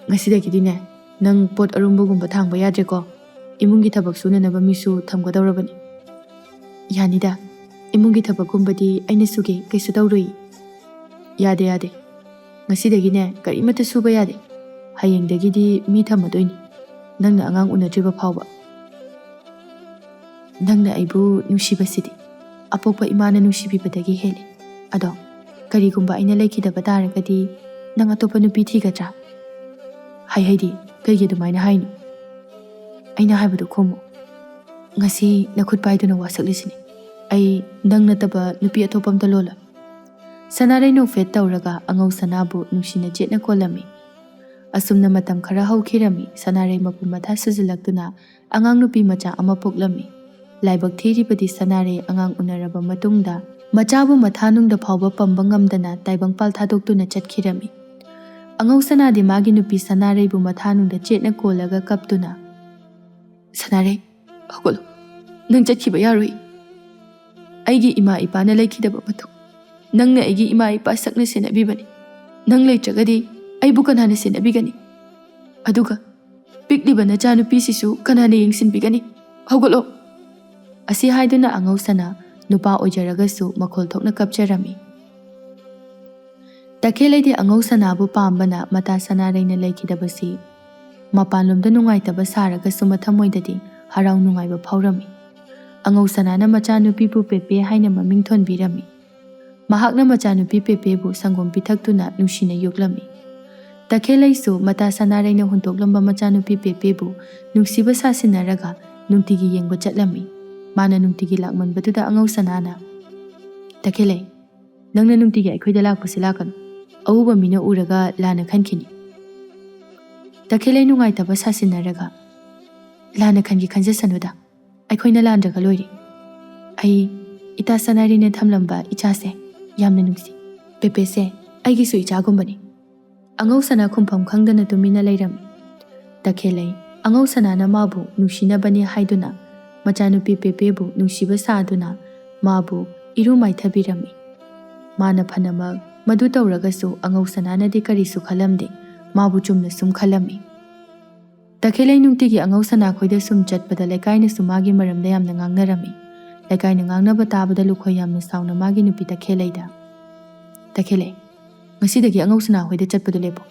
ꯉꯁꯤꯗꯒꯤꯗꯤꯅꯦ, ꯅꯪ ꯄꯣꯠ ꯑꯔꯨꯝꯕꯒꯨꯝꯕ ꯊꯥꯡꯕ ꯌꯥꯗ꯭ꯔꯦꯀꯣ꯫ ꯏꯃꯨꯡꯒꯤ ꯊꯕꯛ ꯁꯨꯅꯅꯕ ꯃꯤꯁꯨ ꯊꯝꯒꯗꯧꯔꯕꯅꯤ꯫" "ꯌꯥꯅꯤꯗ, ꯏꯃꯨꯡꯒꯤ ꯊꯕꯛꯀꯨꯝꯕꯗꯤ ꯑꯩꯅ ꯁꯨꯒꯦ, ꯀꯩꯁꯨ ꯇꯧꯔꯣꯏ꯫" "ꯌꯥꯗꯦ, ꯌꯥꯗꯦ꯫ ꯉꯁꯤꯗꯒꯤꯅꯦ, ꯀꯔꯤꯃꯠꯇ ꯁꯨꯕ ꯌꯥꯗꯦ꯫ ꯍꯌꯦꯡꯗꯒꯤꯗꯤ ꯃꯤ ꯊꯝꯃꯗꯣꯏꯅꯤ, ꯅꯪꯅ ꯑꯉꯥꯡ ꯎꯅꯗ꯭ꯔꯤꯕ ꯐꯥꯎꯕ꯫ ꯅꯪꯅ ꯑꯩꯕꯨ ꯅꯨꯡꯁꯤꯕꯁꯤꯗꯤ ꯑꯄꯣꯛꯄ ꯏꯃꯥꯅ ꯅꯨꯡꯁꯤꯕꯤꯕꯗꯒꯤ ꯍꯦꯜꯂꯤ꯫ ꯑꯗꯣ ꯀꯔꯤꯒꯨꯝꯕ ꯑꯩꯅ ꯂꯩꯈꯤꯗꯕ ꯇꯥꯔꯒꯗꯤ ꯅꯪ ꯑꯇꯣꯞꯄ ꯅꯨꯄꯤ ꯊꯤꯒꯗ꯭ꯔꯥ?" "ꯍꯥꯏ ꯍꯥꯏꯗꯤ, ꯀꯩꯒꯤ ꯑꯗꯨꯃꯥꯏꯅ ꯍꯥꯏꯅꯣ? ꯑꯩꯅ ꯍꯥꯏꯕꯗꯨ ꯈꯨꯝꯃꯨ꯫ ꯉꯁꯤ ꯅꯈꯨꯠ ꯄꯥꯏꯗꯨꯅ ꯋꯥꯁꯛꯂꯤꯁꯤꯅꯤ꯫ ꯑꯩ ꯅꯪ ꯅꯠꯇꯕ ꯅꯨꯄꯤ ꯑꯇꯣꯞꯄ ꯑꯝꯇ ꯂꯣꯜꯂꯣꯏ꯫" ꯁꯅꯥꯔꯩ ꯅꯣꯛꯐꯦꯠ ꯇꯧꯔꯒ ꯑꯉꯧ ꯁꯅꯥꯕꯨ ꯅꯨꯡꯁꯤꯅ ꯆꯦꯠꯅ ꯀꯣꯜꯂꯝꯃꯤ꯫ ꯑꯁꯨꯝꯅ ꯃꯇꯝ ꯈꯔ ꯍꯧꯈꯤꯔꯝꯃꯤ꯫ ꯁꯅꯥꯔꯩ ꯃꯄꯨ ꯃꯊꯥ ꯁꯨꯖꯤꯜꯂꯛꯇꯨꯅ ꯑꯉꯥꯡ ꯅꯨꯄꯤ ꯃꯆꯥ ꯑꯃ ꯄꯣꯛꯂꯝꯃꯤ꯫ ꯂꯥꯏꯕꯛ ꯊꯤꯔꯤꯕꯗꯤ ꯁꯅꯥꯔꯩ ꯑꯉꯥꯡ ꯎꯅꯔꯕ ꯃꯇꯨꯡꯗ ꯃꯆꯥꯕꯨ ꯃꯊꯥꯅꯨꯡꯗ ꯐꯥꯎꯕ ꯄꯝꯕ ꯉꯝꯗꯅ ꯇꯥꯏꯕꯪꯄꯥꯜ ꯊꯥꯗꯣꯛꯇꯨꯅ ꯆꯠꯈꯤꯔꯝꯃꯤ꯫ ꯑꯉꯧ ꯁꯅꯥꯗꯤ ꯃꯥꯒꯤ ꯅꯨꯄꯤ ꯁꯅꯥꯔꯩꯕꯨ ꯃꯊꯥꯅꯨꯡꯗ ꯆꯦꯠꯅ ꯀꯣꯜꯂꯒ ꯀꯞꯇꯨꯅ, "ꯁꯅꯥꯔꯩ, ꯍꯧꯒꯠꯂꯣ꯫ ꯅꯪ ꯆꯠꯈꯤꯕ ꯌꯥꯔꯣꯏ꯫ ꯑꯩꯒꯤ ꯏꯃꯥ ꯏꯄꯥꯅ ꯂꯩꯈꯤꯗꯕ ꯃꯇꯨꯡ ꯅꯪꯅ ꯑꯩꯒꯤ ꯏꯃꯥ ꯏꯄꯥ ꯁꯛꯅ ꯁꯦꯟꯅꯕꯤꯕꯅꯤ꯫ ꯅꯪ ꯂꯩꯇ꯭ꯔꯒꯗꯤ ꯑꯩꯕꯨ ꯀꯅꯥꯅ ꯁꯦꯟꯅꯕꯤꯒꯅꯤ? ꯑꯗꯨꯒ ꯄꯤꯛꯂꯤꯕ ꯅꯆꯥꯅꯨꯄꯤꯁꯤꯁꯨ ꯀꯅꯥꯅ ꯌꯦꯡꯁꯤꯟꯕꯤꯒꯅꯤ? ꯍꯧꯒꯠꯂꯣ!" ꯑꯁꯤ ꯍꯥꯏꯗꯨꯅ ꯑꯉꯧ ꯁꯅꯥ ꯅꯨꯄꯥ ꯑꯣꯏꯖꯔꯒꯁꯨ ꯃꯈꯣꯜ ꯊꯣꯛꯅ ꯀꯞꯆꯔꯝꯃꯤ꯫ ꯇꯈꯦꯜꯂꯩꯗꯤ ꯑꯉꯧ ꯁꯅꯥꯕꯨ ꯄꯥꯝꯕꯅ ꯃꯇꯥ ꯁꯅꯥꯔꯩꯅ ꯂꯩꯈꯤꯗꯕꯁꯤ ꯃꯄꯥꯟꯂꯣꯝꯗ ꯅꯨꯡꯉꯥꯏꯇꯕ ꯁꯥꯔꯒꯁꯨ ꯃꯊꯃꯣꯏꯗꯗꯤ ꯍꯔꯥꯎ ꯅꯨꯡꯉꯥꯏꯕ ꯐꯥꯎꯔꯝꯃꯤ꯫ ꯑꯉꯧ ꯁꯅꯥꯅ ꯃꯆꯥꯅꯨꯄꯤꯕꯨ ꯄꯦꯄꯦ ꯍꯥꯏꯅ ꯃꯃꯤꯡ ꯊꯣꯟꯕꯤꯔꯝꯃꯤ꯫ ꯃꯍꯥꯛꯅ ꯃꯆꯥꯅꯨꯄꯤ ꯄꯦꯄꯦꯕꯨ ꯁꯪꯒꯣꯝ ꯄꯤꯊꯛꯇꯨꯅ ꯅꯨꯡꯁꯤꯅ ꯌꯣꯛꯂꯝꯃꯤ꯫ ꯇꯈꯦꯜꯂꯩꯁꯨ ꯃꯇꯥ ꯁꯅꯥꯔꯩꯅ ꯍꯨꯟꯗꯣꯛꯂꯝꯕ ꯃꯆꯥꯅꯨꯄꯤ ꯄꯦꯄꯦꯕꯨ ꯅꯨꯡꯁꯤꯕ ꯁꯥꯁꯤꯟꯅꯔꯒ ꯅꯨꯡꯇꯤꯒꯤ ꯌꯦꯡꯕ ꯆꯠꯂꯝꯃꯤ꯫ ꯃꯥꯅ ꯅꯨꯡꯇꯤꯒꯤ ꯂꯥꯛꯃꯟꯕꯗꯨꯗ ꯑꯉꯧ ꯁꯅꯥꯅ, "ꯇꯈꯦꯜꯂꯩ, ꯅꯪꯅ ꯅꯨꯡꯇꯤꯒꯤ ꯑꯩꯈꯣꯏꯗ ꯂꯥꯛꯄꯁꯤ ꯂꯥꯛꯀꯅꯨ꯫ ꯑꯎꯕ ꯃꯤꯅ ꯎꯔꯒ ꯂꯥꯟꯅ ꯈꯟꯈꯤꯅꯤ꯫" ꯇꯈꯦꯜꯂꯩ ꯅꯨꯡꯉꯥꯏꯇꯕ ꯁꯥꯁꯤꯟꯅꯔꯒ, "ꯂꯥꯟꯅ ꯈꯟꯒꯦ ꯈꯟꯖꯁꯅꯨꯗ, ꯑꯩꯈꯣꯏꯅ ꯂꯥꯟꯗ꯭ꯔꯒ ꯂꯣꯏꯔꯦ꯫ ꯑꯩ ꯏꯇꯥ ꯁꯅꯥꯔꯩꯅ ꯊꯝꯂꯝꯕ ꯏꯆꯥꯁꯦ "ꯌꯥꯝꯅ ꯅꯨꯡꯁꯤ꯫ ꯄꯦꯄꯦꯁꯦ ꯑꯩꯒꯤꯁꯨ ꯏꯆꯥꯒꯨꯝꯕꯅꯤ꯫" ꯑꯉꯧ ꯁꯅꯥ ꯈꯨꯝꯐꯝ ꯈꯪꯗꯅ ꯇꯨꯃꯤꯟꯅ ꯂꯩꯔꯝꯃꯤ꯫ ꯇꯈꯦꯜꯂꯩ ꯑꯉꯧ ꯁꯅꯥꯅ ꯃꯥꯕꯨ ꯅꯨꯡꯁꯤꯅꯕꯅꯤ ꯍꯥꯏꯗꯨꯅ ꯃꯆꯥꯅꯨꯄꯤ ꯄꯦꯄꯦꯕꯨ ꯅꯨꯡꯁꯤꯕ ꯁꯥꯗꯨꯅ ꯃꯥꯕꯨ ꯏꯔꯨ ꯃꯥꯏꯊꯕꯤꯔꯝꯃꯤ꯫ ꯃꯥꯅ ꯐꯅꯃꯛ ꯃꯗꯨ ꯇꯧꯔꯒꯁꯨ ꯑꯉꯧ ꯁꯅꯥꯅꯗꯤ ꯀꯔꯤꯁꯨ ꯈꯜꯂꯝꯗꯦ, ꯃꯥꯕꯨ ꯆꯨꯝꯅ ꯁꯨꯝ ꯈꯜꯂꯝꯃꯤ꯫ ꯇꯈꯦꯜꯂꯩ ꯅꯨꯡꯇꯤꯒꯤ ꯑꯉꯧ ꯁꯅꯥꯈꯣꯏꯗ ꯁꯨꯝ ꯆꯠꯄꯗ ꯂꯩꯀꯥꯏꯅꯁꯨ ꯃꯥꯒꯤ ꯃꯔꯝꯗ ꯌꯥꯝꯅ ꯉꯥꯡꯅꯔꯝꯃꯤ꯫ ꯂꯩꯀꯥꯏꯅ ꯉꯥꯡꯅꯕ ꯇꯥꯕꯗ ꯂꯨꯈꯣꯏ ꯌꯥꯝꯅ ꯁꯥꯎꯅ ꯃꯥꯒꯤ ꯅꯨꯄꯤ ꯇꯈꯦꯜꯂꯩꯗ, "ꯇꯈꯦꯜꯂꯩ, ꯉꯁꯤꯗꯒꯤ ꯑꯉꯧ ꯁꯅꯥꯈꯣꯏꯗ ꯆꯠꯄꯗꯨ ꯂꯦꯞꯄꯨ꯫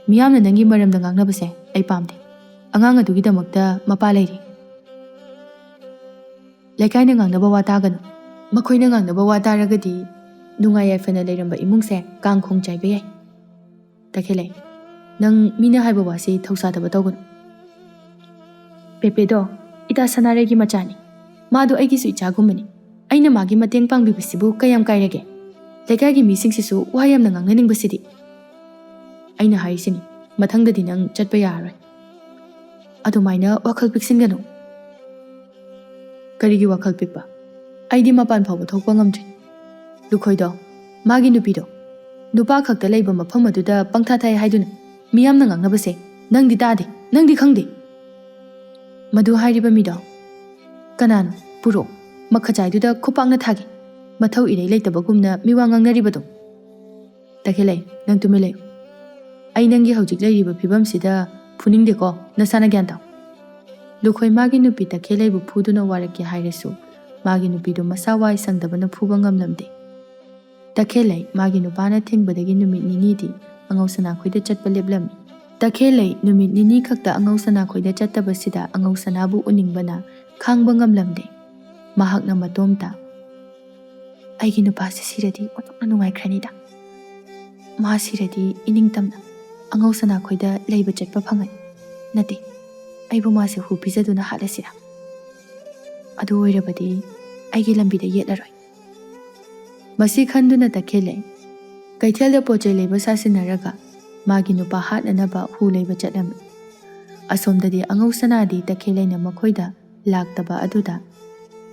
ꯃꯤꯌꯥꯝꯅ ꯅꯪꯒꯤ ꯃꯔꯝꯗ ꯉꯥꯡꯅꯕꯁꯦ ꯑꯩ ꯄꯥꯝꯗꯦ꯫ ꯑꯉꯥꯡ ꯑꯗꯨꯒꯤꯗꯃꯛꯇ ꯃꯄꯥ ꯂꯩꯔꯤ꯫" "ꯂꯩꯀꯥꯏꯅ ꯉꯥꯡꯅꯕ ꯋꯥ ꯇꯥꯒꯅꯨ꯫ ꯃꯈꯣꯏꯅ ꯉꯥꯡꯅꯕ ꯋꯥ ꯇꯥꯔꯒꯗꯤ ꯅꯨꯡꯉꯥꯏ ꯌꯥꯏꯐꯅ ꯂꯩꯔꯝꯕ ꯏꯃꯨꯡꯁꯦ ꯀꯥꯡꯈꯣꯡ ꯆꯥꯏꯕ ꯌꯥꯏ꯫" "ꯇꯈꯦꯜꯂꯩ, ꯅꯪ ꯃꯤꯅ ꯍꯥꯏꯕ ꯋꯥꯁꯤ ꯊꯧꯁꯥꯗꯕ ꯇꯧꯒꯅꯨ꯫ ꯄꯦꯄꯦꯗꯣ ꯏꯇꯥ ꯁꯅꯥꯔꯩꯒꯤ ꯃꯆꯥꯅꯤ꯫ ꯃꯥꯗꯣ ꯑꯩꯒꯤꯁꯨ ꯏꯆꯥꯒꯨꯝꯕꯅꯤ꯫ ꯑꯩꯅ ꯃꯥꯒꯤ ꯃꯇꯦꯡ ꯄꯥꯡꯕꯤꯕꯁꯤꯕꯨ ꯀꯌꯥꯝ ꯀꯥꯏꯔꯒꯦ? ꯂꯩꯀꯥꯏꯒꯤ ꯃꯤꯁꯤꯡꯁꯤꯁꯨ ꯋꯥ ꯌꯥꯝꯅ ꯉꯥꯡꯅꯅꯤꯡꯕꯁꯤꯗꯤ꯫ ꯑꯩꯅ ꯍꯥꯏꯔꯤꯁꯤꯅꯤ, ꯃꯊꯪꯗꯗꯤ ꯅꯪ ꯆꯠꯄ ꯌꯥꯔꯔꯣꯏ꯫ ꯑꯗꯨꯃꯥꯏꯅ ꯋꯥꯈꯜ ꯄꯤꯛꯁꯤꯟꯒꯅꯨ꯫" "ꯀꯔꯤꯒꯤ ꯋꯥꯈꯜ ꯄꯤꯛꯄ? ꯑꯩꯗꯤ ꯃꯄꯥꯟ ꯐꯥꯎꯕ ꯊꯣꯛꯄ ꯉꯝꯗ꯭ꯔꯤ꯫" "ꯂꯨꯈꯣꯏꯗꯣ, ꯃꯥꯒꯤ ꯅꯨꯄꯤꯗꯣ, ꯅꯨꯄꯥ ꯈꯛꯇ ꯂꯩꯕ ꯃꯐꯝ ꯑꯗꯨꯗ ꯄꯪꯊꯥ ꯊꯥꯏ ꯍꯥꯏꯗꯨꯅ ꯃꯤꯌꯥꯝꯅ ꯉꯥꯡꯅꯕꯁꯦ ꯅꯪꯗꯤ ꯇꯥꯗꯦ, ꯅꯪꯗꯤ ꯈꯪꯗꯦ꯫" "ꯃꯗꯨ ꯍꯥꯏꯔꯤꯕ ꯃꯤꯗꯣ ꯀꯅꯥꯅꯣ? ꯄꯨꯔꯛꯑꯣ, ꯃꯈꯖꯥꯏꯗꯨꯗ ꯈꯨꯄꯥꯛꯅ ꯊꯥꯒꯦ꯫ ꯃꯊꯧ ꯏꯔꯩ ꯂꯩꯇꯕꯒꯨꯝꯅ ꯃꯤꯋꯥ ꯉꯥꯡꯅꯔꯤꯕꯗꯣ꯫" "ꯇꯈꯦꯜꯂꯩ, ꯅꯪ ꯇꯨꯃꯤꯟ ꯂꯩꯌꯨ꯫ ꯑꯩ ꯅꯪꯒꯤ ꯍꯧꯖꯤꯛ ꯂꯩꯔꯤꯕ ꯐꯤꯕꯝꯁꯤꯗ ꯐꯨꯅꯤꯡꯗꯦꯀꯣ, ꯅꯁꯥꯅ ꯒ꯭ꯌꯥꯟ ꯇꯥꯎ꯫" ꯂꯨꯈꯣꯏ ꯃꯥꯒꯤ ꯅꯨꯄꯤ ꯇꯈꯦꯜꯂꯩꯕꯨ ꯐꯨꯗꯨꯅ ꯋꯥꯔꯛꯀꯦ ꯍꯥꯏꯔꯁꯨ, ꯃꯥꯒꯤ ꯅꯨꯄꯤꯗꯨ ꯃꯁꯥ ꯋꯥꯏ ꯁꯪꯗꯕꯅ ꯐꯨꯕ ꯉꯝꯂꯝꯗꯦ꯫ ꯇꯈꯦꯜꯂꯩ ꯃꯥꯒꯤ ꯅꯨꯄꯥꯅ ꯊꯤꯡꯕꯗꯒꯤ ꯅꯨꯃꯤꯠ ꯅꯤꯅꯤꯗꯤ ꯑꯉꯧ ꯁꯅꯥꯈꯣꯏꯗ ꯆꯠꯄ ꯂꯦꯞꯂꯝꯃꯤ꯫ ꯇꯈꯦꯜꯂꯩ ꯅꯨꯃꯤꯠ ꯅꯤꯅꯤ ꯈꯛꯇ ꯑꯉꯧ ꯁꯅꯥꯈꯣꯏꯗ ꯆꯠꯇꯕꯁꯤꯗ ꯑꯉꯧ ꯁꯅꯥꯕꯨ ꯎꯅꯤꯡꯕꯅ ꯈꯥꯡꯕ ꯉꯝꯂꯝꯗꯦ꯫ ꯃꯍꯥꯛꯅ ꯃꯇꯣꯝꯇ, "ꯑꯩꯒꯤ ꯅꯨꯄꯥꯁꯤ ꯁꯤꯔꯗꯤ ꯑꯣꯟꯊꯣꯛꯅ ꯅꯨꯡꯉꯥꯏꯈ꯭ꯔꯅꯤꯗ꯫ ꯃꯥ ꯁꯤꯔꯗꯤ ꯏꯅꯤꯡꯇꯝꯅ ꯑꯉꯧ ꯁꯅꯥꯈꯣꯏꯗ ꯂꯩꯕ ꯆꯠꯄ ꯐꯪꯉꯅꯤ꯫ ꯅꯠꯇꯦ, ꯑꯩꯕꯨ ꯃꯥꯁꯦ ꯍꯨ ꯄꯤꯖꯗꯨꯅ ꯍꯥꯠꯂꯁꯤꯔꯥ? ꯑꯗꯨ ꯑꯣꯏꯔꯕꯗꯤ ꯑꯩꯒꯤ ꯂꯝꯕꯤꯗ ꯌꯦꯠꯂꯔꯣꯏ꯫" ꯃꯁꯤ ꯈꯟꯗꯨꯅ ꯇꯈꯦꯜꯂꯩ ꯀꯩꯊꯦꯜꯗ ꯄꯣꯠ ꯆꯩ ꯂꯩꯕ ꯁꯥꯁꯤꯟꯅꯔꯒ ꯃꯥꯒꯤ ꯅꯨꯄꯥ ꯍꯥꯠꯅꯅꯕ ꯍꯨ ꯂꯩꯕ ꯆꯠꯂꯝꯃꯤ꯫ ꯑꯁꯣꯝꯗꯗꯤ ꯑꯉꯧ ꯁꯅꯥꯗꯤ ꯇꯈꯦꯜꯂꯩꯅ ꯃꯈꯣꯏꯗ ꯂꯥꯛꯇꯕ ꯑꯗꯨꯗ,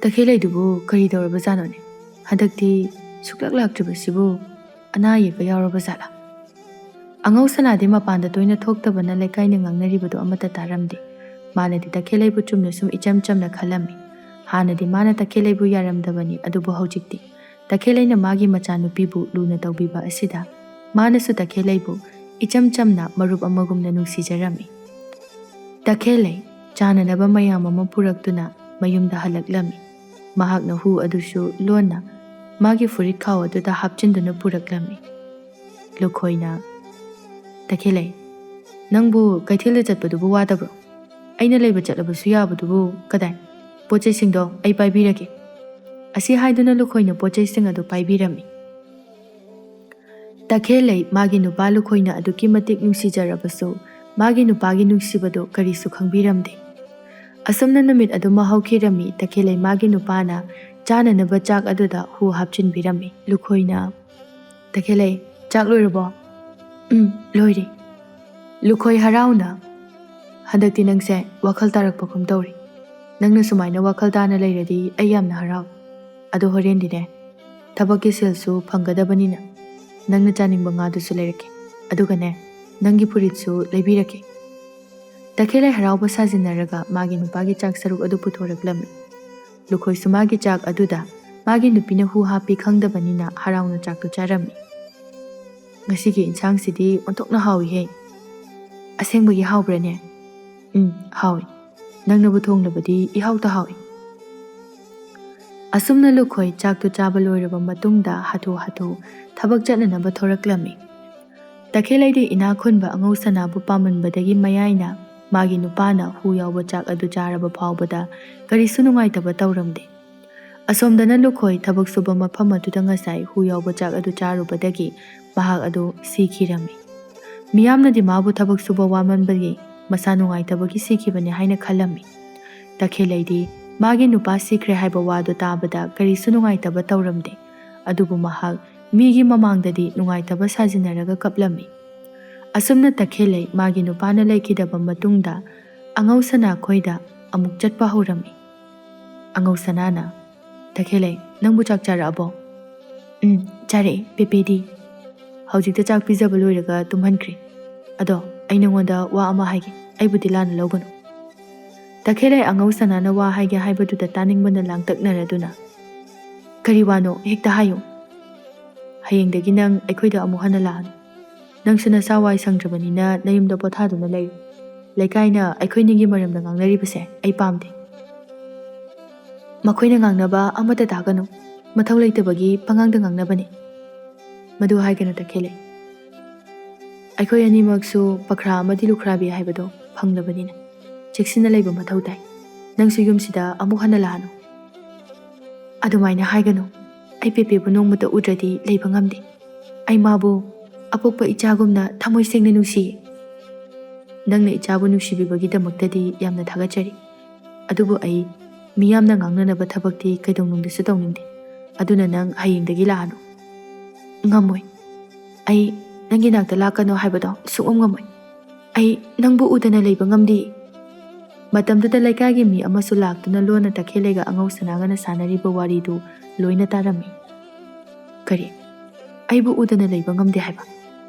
"ꯇꯈꯦꯜꯂꯩꯗꯨꯕꯨ ꯀꯔꯤ ꯇꯧꯔꯕꯖꯥꯠꯅꯣꯅꯦ? ꯍꯟꯗꯛꯇꯤ ꯁꯨꯛꯂꯥꯛ ꯂꯥꯛꯇ꯭ꯔꯤꯕꯁꯤꯕꯨ ꯑꯅꯥ ꯑꯌꯦꯛꯀ ꯌꯥꯎꯔꯕ ꯖꯥꯠꯂꯥ? ꯑꯉꯧ ꯁꯅꯥꯗꯤ ꯃꯄꯥꯟꯗ ꯇꯣꯏꯅ ꯊꯣꯛꯇꯕꯅ ꯂꯩꯀꯥꯏꯅ ꯉꯥꯡꯅꯔꯤꯕꯗꯨ ꯑꯃꯠꯇ ꯇꯥꯔꯝꯗꯦ꯫ ꯃꯥꯅꯗꯤ ꯇꯈꯦꯜꯂꯩꯕꯨ ꯆꯨꯝꯅ ꯁꯨꯝ ꯏꯆꯝ ꯆꯝꯅ ꯈꯜꯂꯝꯃꯤ꯫ ꯍꯥꯟꯅꯗꯤ ꯃꯥꯅ ꯇꯈꯦꯜꯂꯩꯕꯨ ꯌꯥꯔꯝꯗꯕꯅꯤ, ꯑꯗꯨꯕꯨ ꯍꯧꯖꯤꯛꯇꯤ ꯇꯈꯦꯜꯂꯩꯅ ꯃꯥꯒꯤ ꯃꯆꯥꯅꯨꯄꯤꯕꯨ ꯂꯨꯅ ꯇꯧꯕꯤꯕ ꯑꯁꯤꯗ ꯃꯥꯅꯁꯨ ꯇꯈꯦꯜꯂꯩꯕꯨ ꯏꯆꯝ ꯆꯝꯅ ꯃꯔꯨꯞ ꯑꯃꯒꯨꯝꯅ ꯅꯨꯡꯁꯤꯖꯔꯝꯃꯤ꯫ ꯇꯈꯦꯜꯂꯩ ꯆꯥꯅꯅꯕ ꯃꯌꯥꯝ ꯑꯃ ꯄꯨꯔꯛꯇꯨꯅ ꯃꯌꯨꯝꯗ ꯍꯜꯂꯛꯂꯝꯃꯤ꯫ ꯃꯍꯥꯛꯅ ꯍꯨ ꯑꯗꯨꯁꯨ ꯂꯣꯟꯅ ꯃꯥꯒꯤ ꯐꯨꯔꯤꯠ ꯈꯥꯎ ꯑꯗꯨꯗ ꯍꯥꯞꯆꯤꯟꯗꯨꯅ ꯄꯨꯔꯛꯂꯝꯃꯤ꯫ ꯂꯨꯈꯣꯏꯅ, "ꯇꯈꯦꯜꯂꯩ, ꯅꯪꯕꯨ ꯀꯩꯊꯦꯜꯗ ꯆꯠꯄꯗꯨꯕꯨ ꯋꯥꯗꯕ꯭ꯔꯣ? ꯑꯩꯅ ꯂꯩꯕ ꯆꯠꯂꯕꯁꯨ ꯌꯥꯕꯗꯨꯕꯨ ꯀꯗꯥꯏ? ꯄꯣꯠ ꯆꯩꯁꯤꯡꯗꯣ ꯑꯩ ꯄꯥꯏꯕꯤꯔꯒꯦ꯫" ꯑꯁꯤ ꯍꯥꯏꯗꯨꯅ ꯂꯨꯈꯣꯏꯅ ꯄꯣꯠ ꯆꯩꯁꯤꯡ ꯑꯗꯨ ꯄꯥꯏꯕꯤꯔꯝꯃꯤ꯫ ꯇꯈꯦꯜꯂꯩ ꯃꯥꯒꯤ ꯅꯨꯄꯥ ꯂꯨꯈꯣꯏꯅ ꯑꯗꯨꯛꯀꯤ ꯃꯇꯤꯛ ꯅꯨꯡꯁꯤꯖꯔꯕꯁꯨ, ꯃꯥꯒꯤ ꯅꯨꯄꯥꯒꯤ ꯅꯨꯡꯁꯤꯕꯗꯨ ꯀꯔꯤꯁꯨ ꯈꯪꯕꯤꯔꯝꯗꯦ꯫ ꯑꯁꯨꯝꯅ ꯅꯨꯃꯤꯠ ꯑꯗꯨꯃ ꯍꯧꯈꯤꯔꯝꯃꯤ꯫ ꯇꯈꯦꯜꯂꯩ ꯃꯥꯒꯤ ꯅꯨꯄꯥꯅ ꯆꯥꯅꯅꯕ ꯆꯥꯛ ꯑꯗꯨꯗ ꯍꯨ ꯍꯥꯞꯆꯤꯟꯕꯤꯔꯝꯃꯤ꯫ ꯂꯨꯈꯣꯏꯅ, "ꯇꯈꯦꯜꯂꯩ, ꯆꯥꯛ ꯂꯣꯏꯔꯕꯣ?" "ꯎꯝ, ꯂꯣꯏꯔꯦ꯫" ꯂꯨꯈꯣꯏ ꯍꯔꯥꯎꯅ, "ꯍꯟꯗꯛꯇꯤ ꯅꯪꯁꯦ ꯋꯥꯈꯜ ꯇꯥꯔꯛꯄꯒꯨꯝ ꯇꯧꯔꯤ꯫ ꯅꯪꯅ ꯁꯨꯃꯥꯏꯅ ꯋꯥꯈꯜ ꯇꯥꯅ ꯂꯩꯔꯗꯤ ꯑꯩ ꯌꯥꯝꯅ ꯍꯔꯥꯎꯏ꯫ ꯑꯗꯣ ꯍꯣꯔꯦꯟꯗꯤꯅꯦ, ꯊꯕꯛꯀꯤ ꯁꯦꯜꯁꯨ ꯐꯪꯒꯗꯕꯅꯤꯅ ꯅꯪꯅ ꯆꯥꯅꯤꯡꯕ ꯉꯥꯗꯨꯁꯨ ꯂꯩꯔꯛꯀꯦ꯫ ꯑꯗꯨꯒꯅꯦ, ꯅꯪꯒꯤ ꯐꯨꯔꯤꯠꯁꯨ ꯂꯩꯕꯤꯔꯛꯀꯦ꯫" ꯇꯈꯦꯜꯂꯩ ꯍꯔꯥꯎꯕ ꯁꯥꯖꯤꯟꯅꯔꯒ ꯃꯥꯒꯤ ꯅꯨꯄꯥꯒꯤ ꯆꯥꯛ ꯁꯔꯨꯛ ꯑꯗꯨ ꯄꯨꯊꯣꯔꯛꯂꯝꯃꯤ꯫ ꯂꯨꯈꯣꯏꯁꯨ ꯃꯥꯒꯤ ꯆꯥꯛ ꯑꯗꯨꯗ ꯃꯥꯒꯤ ꯅꯨꯄꯤꯅ ꯍꯨ ꯍꯥꯞꯄꯤ ꯈꯪꯗꯕꯅꯤꯅ ꯍꯔꯥꯎꯅ ꯆꯥꯛꯇꯨ ꯆꯥꯔꯝꯃꯤ꯫ "ꯉꯁꯤꯒꯤ ꯏꯟꯁꯥꯡꯁꯤꯗꯤ ꯑꯣꯟꯊꯣꯛꯅ ꯍꯥꯎꯏꯍꯦ꯫ ꯑꯁꯦꯡꯕꯒꯤ ꯍꯥꯎꯕ꯭ꯔꯅꯦ?" "ꯎꯝ, ꯍꯥꯎꯏ꯫ ꯅꯪꯅꯕꯨ ꯊꯣꯡꯂꯕꯗꯤ ꯏꯍꯥꯎꯇ ꯍꯥꯎꯏ꯫" ꯑꯁꯨꯝꯅ ꯂꯨꯈꯣꯏ ꯆꯥꯛꯇꯨ ꯆꯥꯕ ꯂꯣꯏꯔꯕ ꯃꯇꯨꯡꯗ ꯍꯥꯊꯨ ꯍꯥꯊꯨ ꯊꯕꯛ ꯆꯠꯅꯅꯕ ꯊꯣꯔꯛꯂꯝꯃꯤ꯫ ꯇꯈꯦꯜꯂꯩꯗꯤ ꯏꯅꯥꯛ ꯈꯨꯟꯕ ꯑꯉꯧ ꯁꯅꯥꯕꯨ ꯄꯥꯝꯃꯟꯕꯗꯒꯤ ꯃꯌꯥꯏꯅ ꯃꯥꯒꯤ ꯅꯨꯄꯥꯅ ꯍꯨ ꯌꯥꯎꯕ ꯆꯥꯛ ꯑꯗꯨ ꯆꯥꯔꯕ ꯐꯥꯎꯕꯗ ꯀꯔꯤꯁꯨ ꯅꯨꯡꯉꯥꯏꯇꯕ ꯇꯧꯔꯝꯗꯦ꯫ ꯑꯁꯣꯝꯗꯅ ꯂꯨꯈꯣꯏ ꯊꯕꯛ ꯁꯨꯕ ꯃꯐꯝ ꯑꯗꯨꯗ ꯉꯁꯥꯏ ꯍꯨ ꯌꯥꯎꯕ ꯆꯥꯛ ꯑꯗꯨ ꯆꯥꯔꯨꯕꯗꯒꯤ ꯃꯍꯥꯛ ꯑꯗꯨ ꯁꯤꯈꯤꯔꯝꯃꯤ꯫ ꯃꯤꯌꯥꯝꯅꯗꯤ ꯃꯥꯕꯨ ꯊꯕꯛ ꯁꯨꯕ ꯋꯥꯃꯟꯕꯒꯤ ꯃꯁꯥ ꯅꯨꯡꯉꯥꯏꯇꯕꯒꯤ ꯁꯤꯈꯤꯕꯅꯤ ꯍꯥꯏꯅ ꯈꯜꯂꯝꯃꯤ꯫ ꯇꯈꯦꯜꯂꯩꯗꯤ ꯃꯥꯒꯤ ꯅꯨꯄꯥ ꯁꯤꯈ꯭ꯔꯦ ꯍꯥꯏꯕ ꯋꯥꯗꯨ ꯇꯥꯕꯗ ꯀꯔꯤꯁꯨ ꯅꯨꯡꯉꯥꯏꯇꯕ ꯇꯧꯔꯝꯗꯦ꯫ ꯑꯗꯨꯕꯨ ꯃꯍꯥꯛ ꯃꯤꯒꯤ ꯃꯃꯥꯡꯗꯗꯤ ꯅꯨꯡꯉꯥꯏꯇꯕ ꯁꯥꯖꯤꯟꯅꯔꯒ ꯀꯞꯂꯝꯃꯤ꯫ ꯑꯁꯨꯝꯅ ꯇꯈꯦꯜꯂꯩ ꯃꯥꯒꯤ ꯅꯨꯄꯥꯅ ꯂꯩꯈꯤꯗꯕ ꯃꯇꯨꯡꯗ ꯑꯉꯧ ꯁꯅꯥ ꯈꯣꯏꯗ ꯑꯃꯨꯛ ꯆꯠꯄ ꯍꯧꯔꯝꯃꯤ꯫ ꯑꯉꯧ ꯁꯅꯥꯅ, "ꯇꯈꯦꯜꯂꯩ, ꯅꯪꯕꯨ ꯆꯥꯛ ꯆꯥꯔꯛꯑꯕꯣ?" ꯎꯝ, ꯆꯥꯔꯛꯑꯦ꯫ ꯄꯦꯄꯦꯗꯤ? ꯍꯧꯖꯤꯛꯇ ꯆꯥꯛ ꯄꯤꯖꯕ ꯂꯣꯏꯔꯒ ꯇꯨꯝꯍꯟꯈ꯭ꯔꯦ꯫ ꯑꯗꯣ ꯑꯩ ꯅꯉꯣꯟꯗ ꯋꯥ ꯑꯃ ꯍꯥꯏꯒꯦ, ꯑꯩꯕꯨꯗꯤ ꯂꯥꯟꯅ ꯂꯧꯒꯅꯨ꯫ ꯇꯈꯦꯜꯂꯩ ꯑꯉꯧ ꯁꯅꯥꯅ ꯋꯥ ꯍꯥꯏꯒꯦ ꯍꯥꯏꯕꯗꯨꯗ ꯇꯥꯅꯤꯡꯕꯅ ꯂꯥꯡꯇꯛꯅꯔꯗꯨꯅ, "ꯀꯔꯤ ꯋꯥꯅꯣ? ꯍꯦꯛꯇ ꯍꯥꯏꯌꯨ꯫ ꯍꯌꯦꯡꯗꯒꯤ ꯅꯪ ꯑꯩꯈꯣꯏꯗ ꯑꯃꯨꯛ ꯍꯟꯅ ꯂꯥꯛꯑꯅꯨ꯫ ꯅꯪꯁꯨ ꯅꯁꯥ ꯋꯥꯏ ꯁꯪꯗ꯭ꯔꯕꯅꯤꯅ ꯅꯌꯨꯝꯗ ꯄꯣꯊꯥꯗꯨꯅ ꯂꯩꯌꯨ꯫ ꯂꯩꯀꯥꯏꯅ ꯑꯩꯈꯣꯏꯅꯤꯒꯤ ꯃꯔꯝꯗ ꯉꯥꯡꯅꯔꯤꯕꯁꯦ ꯑꯩ ꯄꯥꯝꯗꯦ꯫ ꯃꯈꯣꯏꯅ ꯉꯥꯡꯅꯕ ꯑꯃꯠꯇ ꯇꯥꯒꯅꯨ꯫ ꯃꯊꯧ ꯂꯩꯇꯕꯒꯤ ꯄꯉꯥꯡꯗ ꯉꯥꯡꯅꯕꯅꯤ꯫ ꯃꯗꯨ ꯍꯥꯏꯒꯅꯨ ꯇꯈꯦꯜꯂꯩ꯫ ꯑꯩꯈꯣꯏ ꯑꯅꯤꯃꯛꯁꯨ ꯄꯈ꯭ꯔꯥ ꯑꯃꯗꯤ ꯂꯨꯈ꯭ꯔꯥꯕꯤ ꯍꯥꯏꯕꯗꯣ ꯐꯪꯂꯕꯅꯤꯅ ꯆꯦꯛꯁꯤꯟꯅ ꯂꯩꯕ ꯃꯊꯧ ꯇꯥꯏ꯫ ꯅꯪꯁꯨ ꯌꯨꯝꯁꯤꯗ ꯑꯃꯨꯛ ꯍꯟꯅ ꯂꯥꯛꯑꯅꯨ꯫" "ꯑꯗꯨꯃꯥꯏꯅ ꯍꯥꯏꯒꯅꯨ꯫ ꯑꯩ ꯄꯦꯄꯦꯕꯨ ꯅꯣꯡꯃꯇ ꯎꯗ꯭ꯔꯗꯤ ꯂꯩꯕ ꯉꯝꯗꯦ꯫ ꯑꯩ ꯃꯥꯕꯨ ꯑꯄꯣꯛꯄ ꯏꯆꯥꯒꯨꯝꯅ ꯊꯃꯣꯏ ꯁꯦꯡꯅ ꯅꯨꯡꯁꯤꯌꯦ꯫" "ꯅꯪꯅ ꯏꯆꯥꯕꯨ ꯅꯨꯡꯁꯤꯕꯤꯕꯒꯤꯗꯃꯛꯇꯗꯤ ꯌꯥꯝꯅ ꯊꯥꯒꯠꯆꯔꯤ꯫ ꯑꯗꯨꯕꯨ ꯑꯩ ꯃꯤꯌꯥꯝꯅ ꯉꯥꯡꯅꯅꯕ ꯊꯕꯛꯇꯤ ꯀꯩꯗꯧꯅꯨꯡꯗꯁꯨ ꯇꯧꯅꯤꯡꯗꯦ꯫ ꯑꯗꯨꯅ ꯅꯪ ꯍꯌꯦꯡꯗꯒꯤ ꯂꯥꯛꯑꯅꯨ꯫" "ꯉꯝꯃꯣꯏ꯫ ꯑꯩ ꯅꯪꯒꯤ ꯅꯥꯛꯇ ꯂꯥꯛꯀꯅꯨ ꯍꯥꯏꯕꯗꯣ ꯁꯨꯡꯉꯝ ꯉꯝꯃꯣꯏ꯫ ꯑꯩ ꯅꯪꯕꯨ ꯎꯗꯅ ꯂꯩꯕ ꯉꯝꯗꯦ꯫" ꯃꯇꯝꯗꯨꯗ ꯂꯩꯀꯥꯏꯒꯤ ꯃꯤ ꯑꯃꯁꯨ ꯂꯥꯛꯇꯨꯅ ꯂꯣꯟꯅ ꯇꯈꯦꯜꯂꯩꯒ ꯑꯉꯧ ꯁꯅꯥꯒꯅ ꯁꯥꯟꯅꯔꯤꯕ ꯋꯥꯔꯤꯗꯨ ꯂꯣꯏꯅ ꯇꯥꯔꯝꯃꯤ꯫ "ꯀꯔꯤ? ꯑꯩꯕꯨ ꯎꯗꯅ ꯂꯩꯕ ꯉꯝꯗꯦ ꯍꯥꯏꯕ?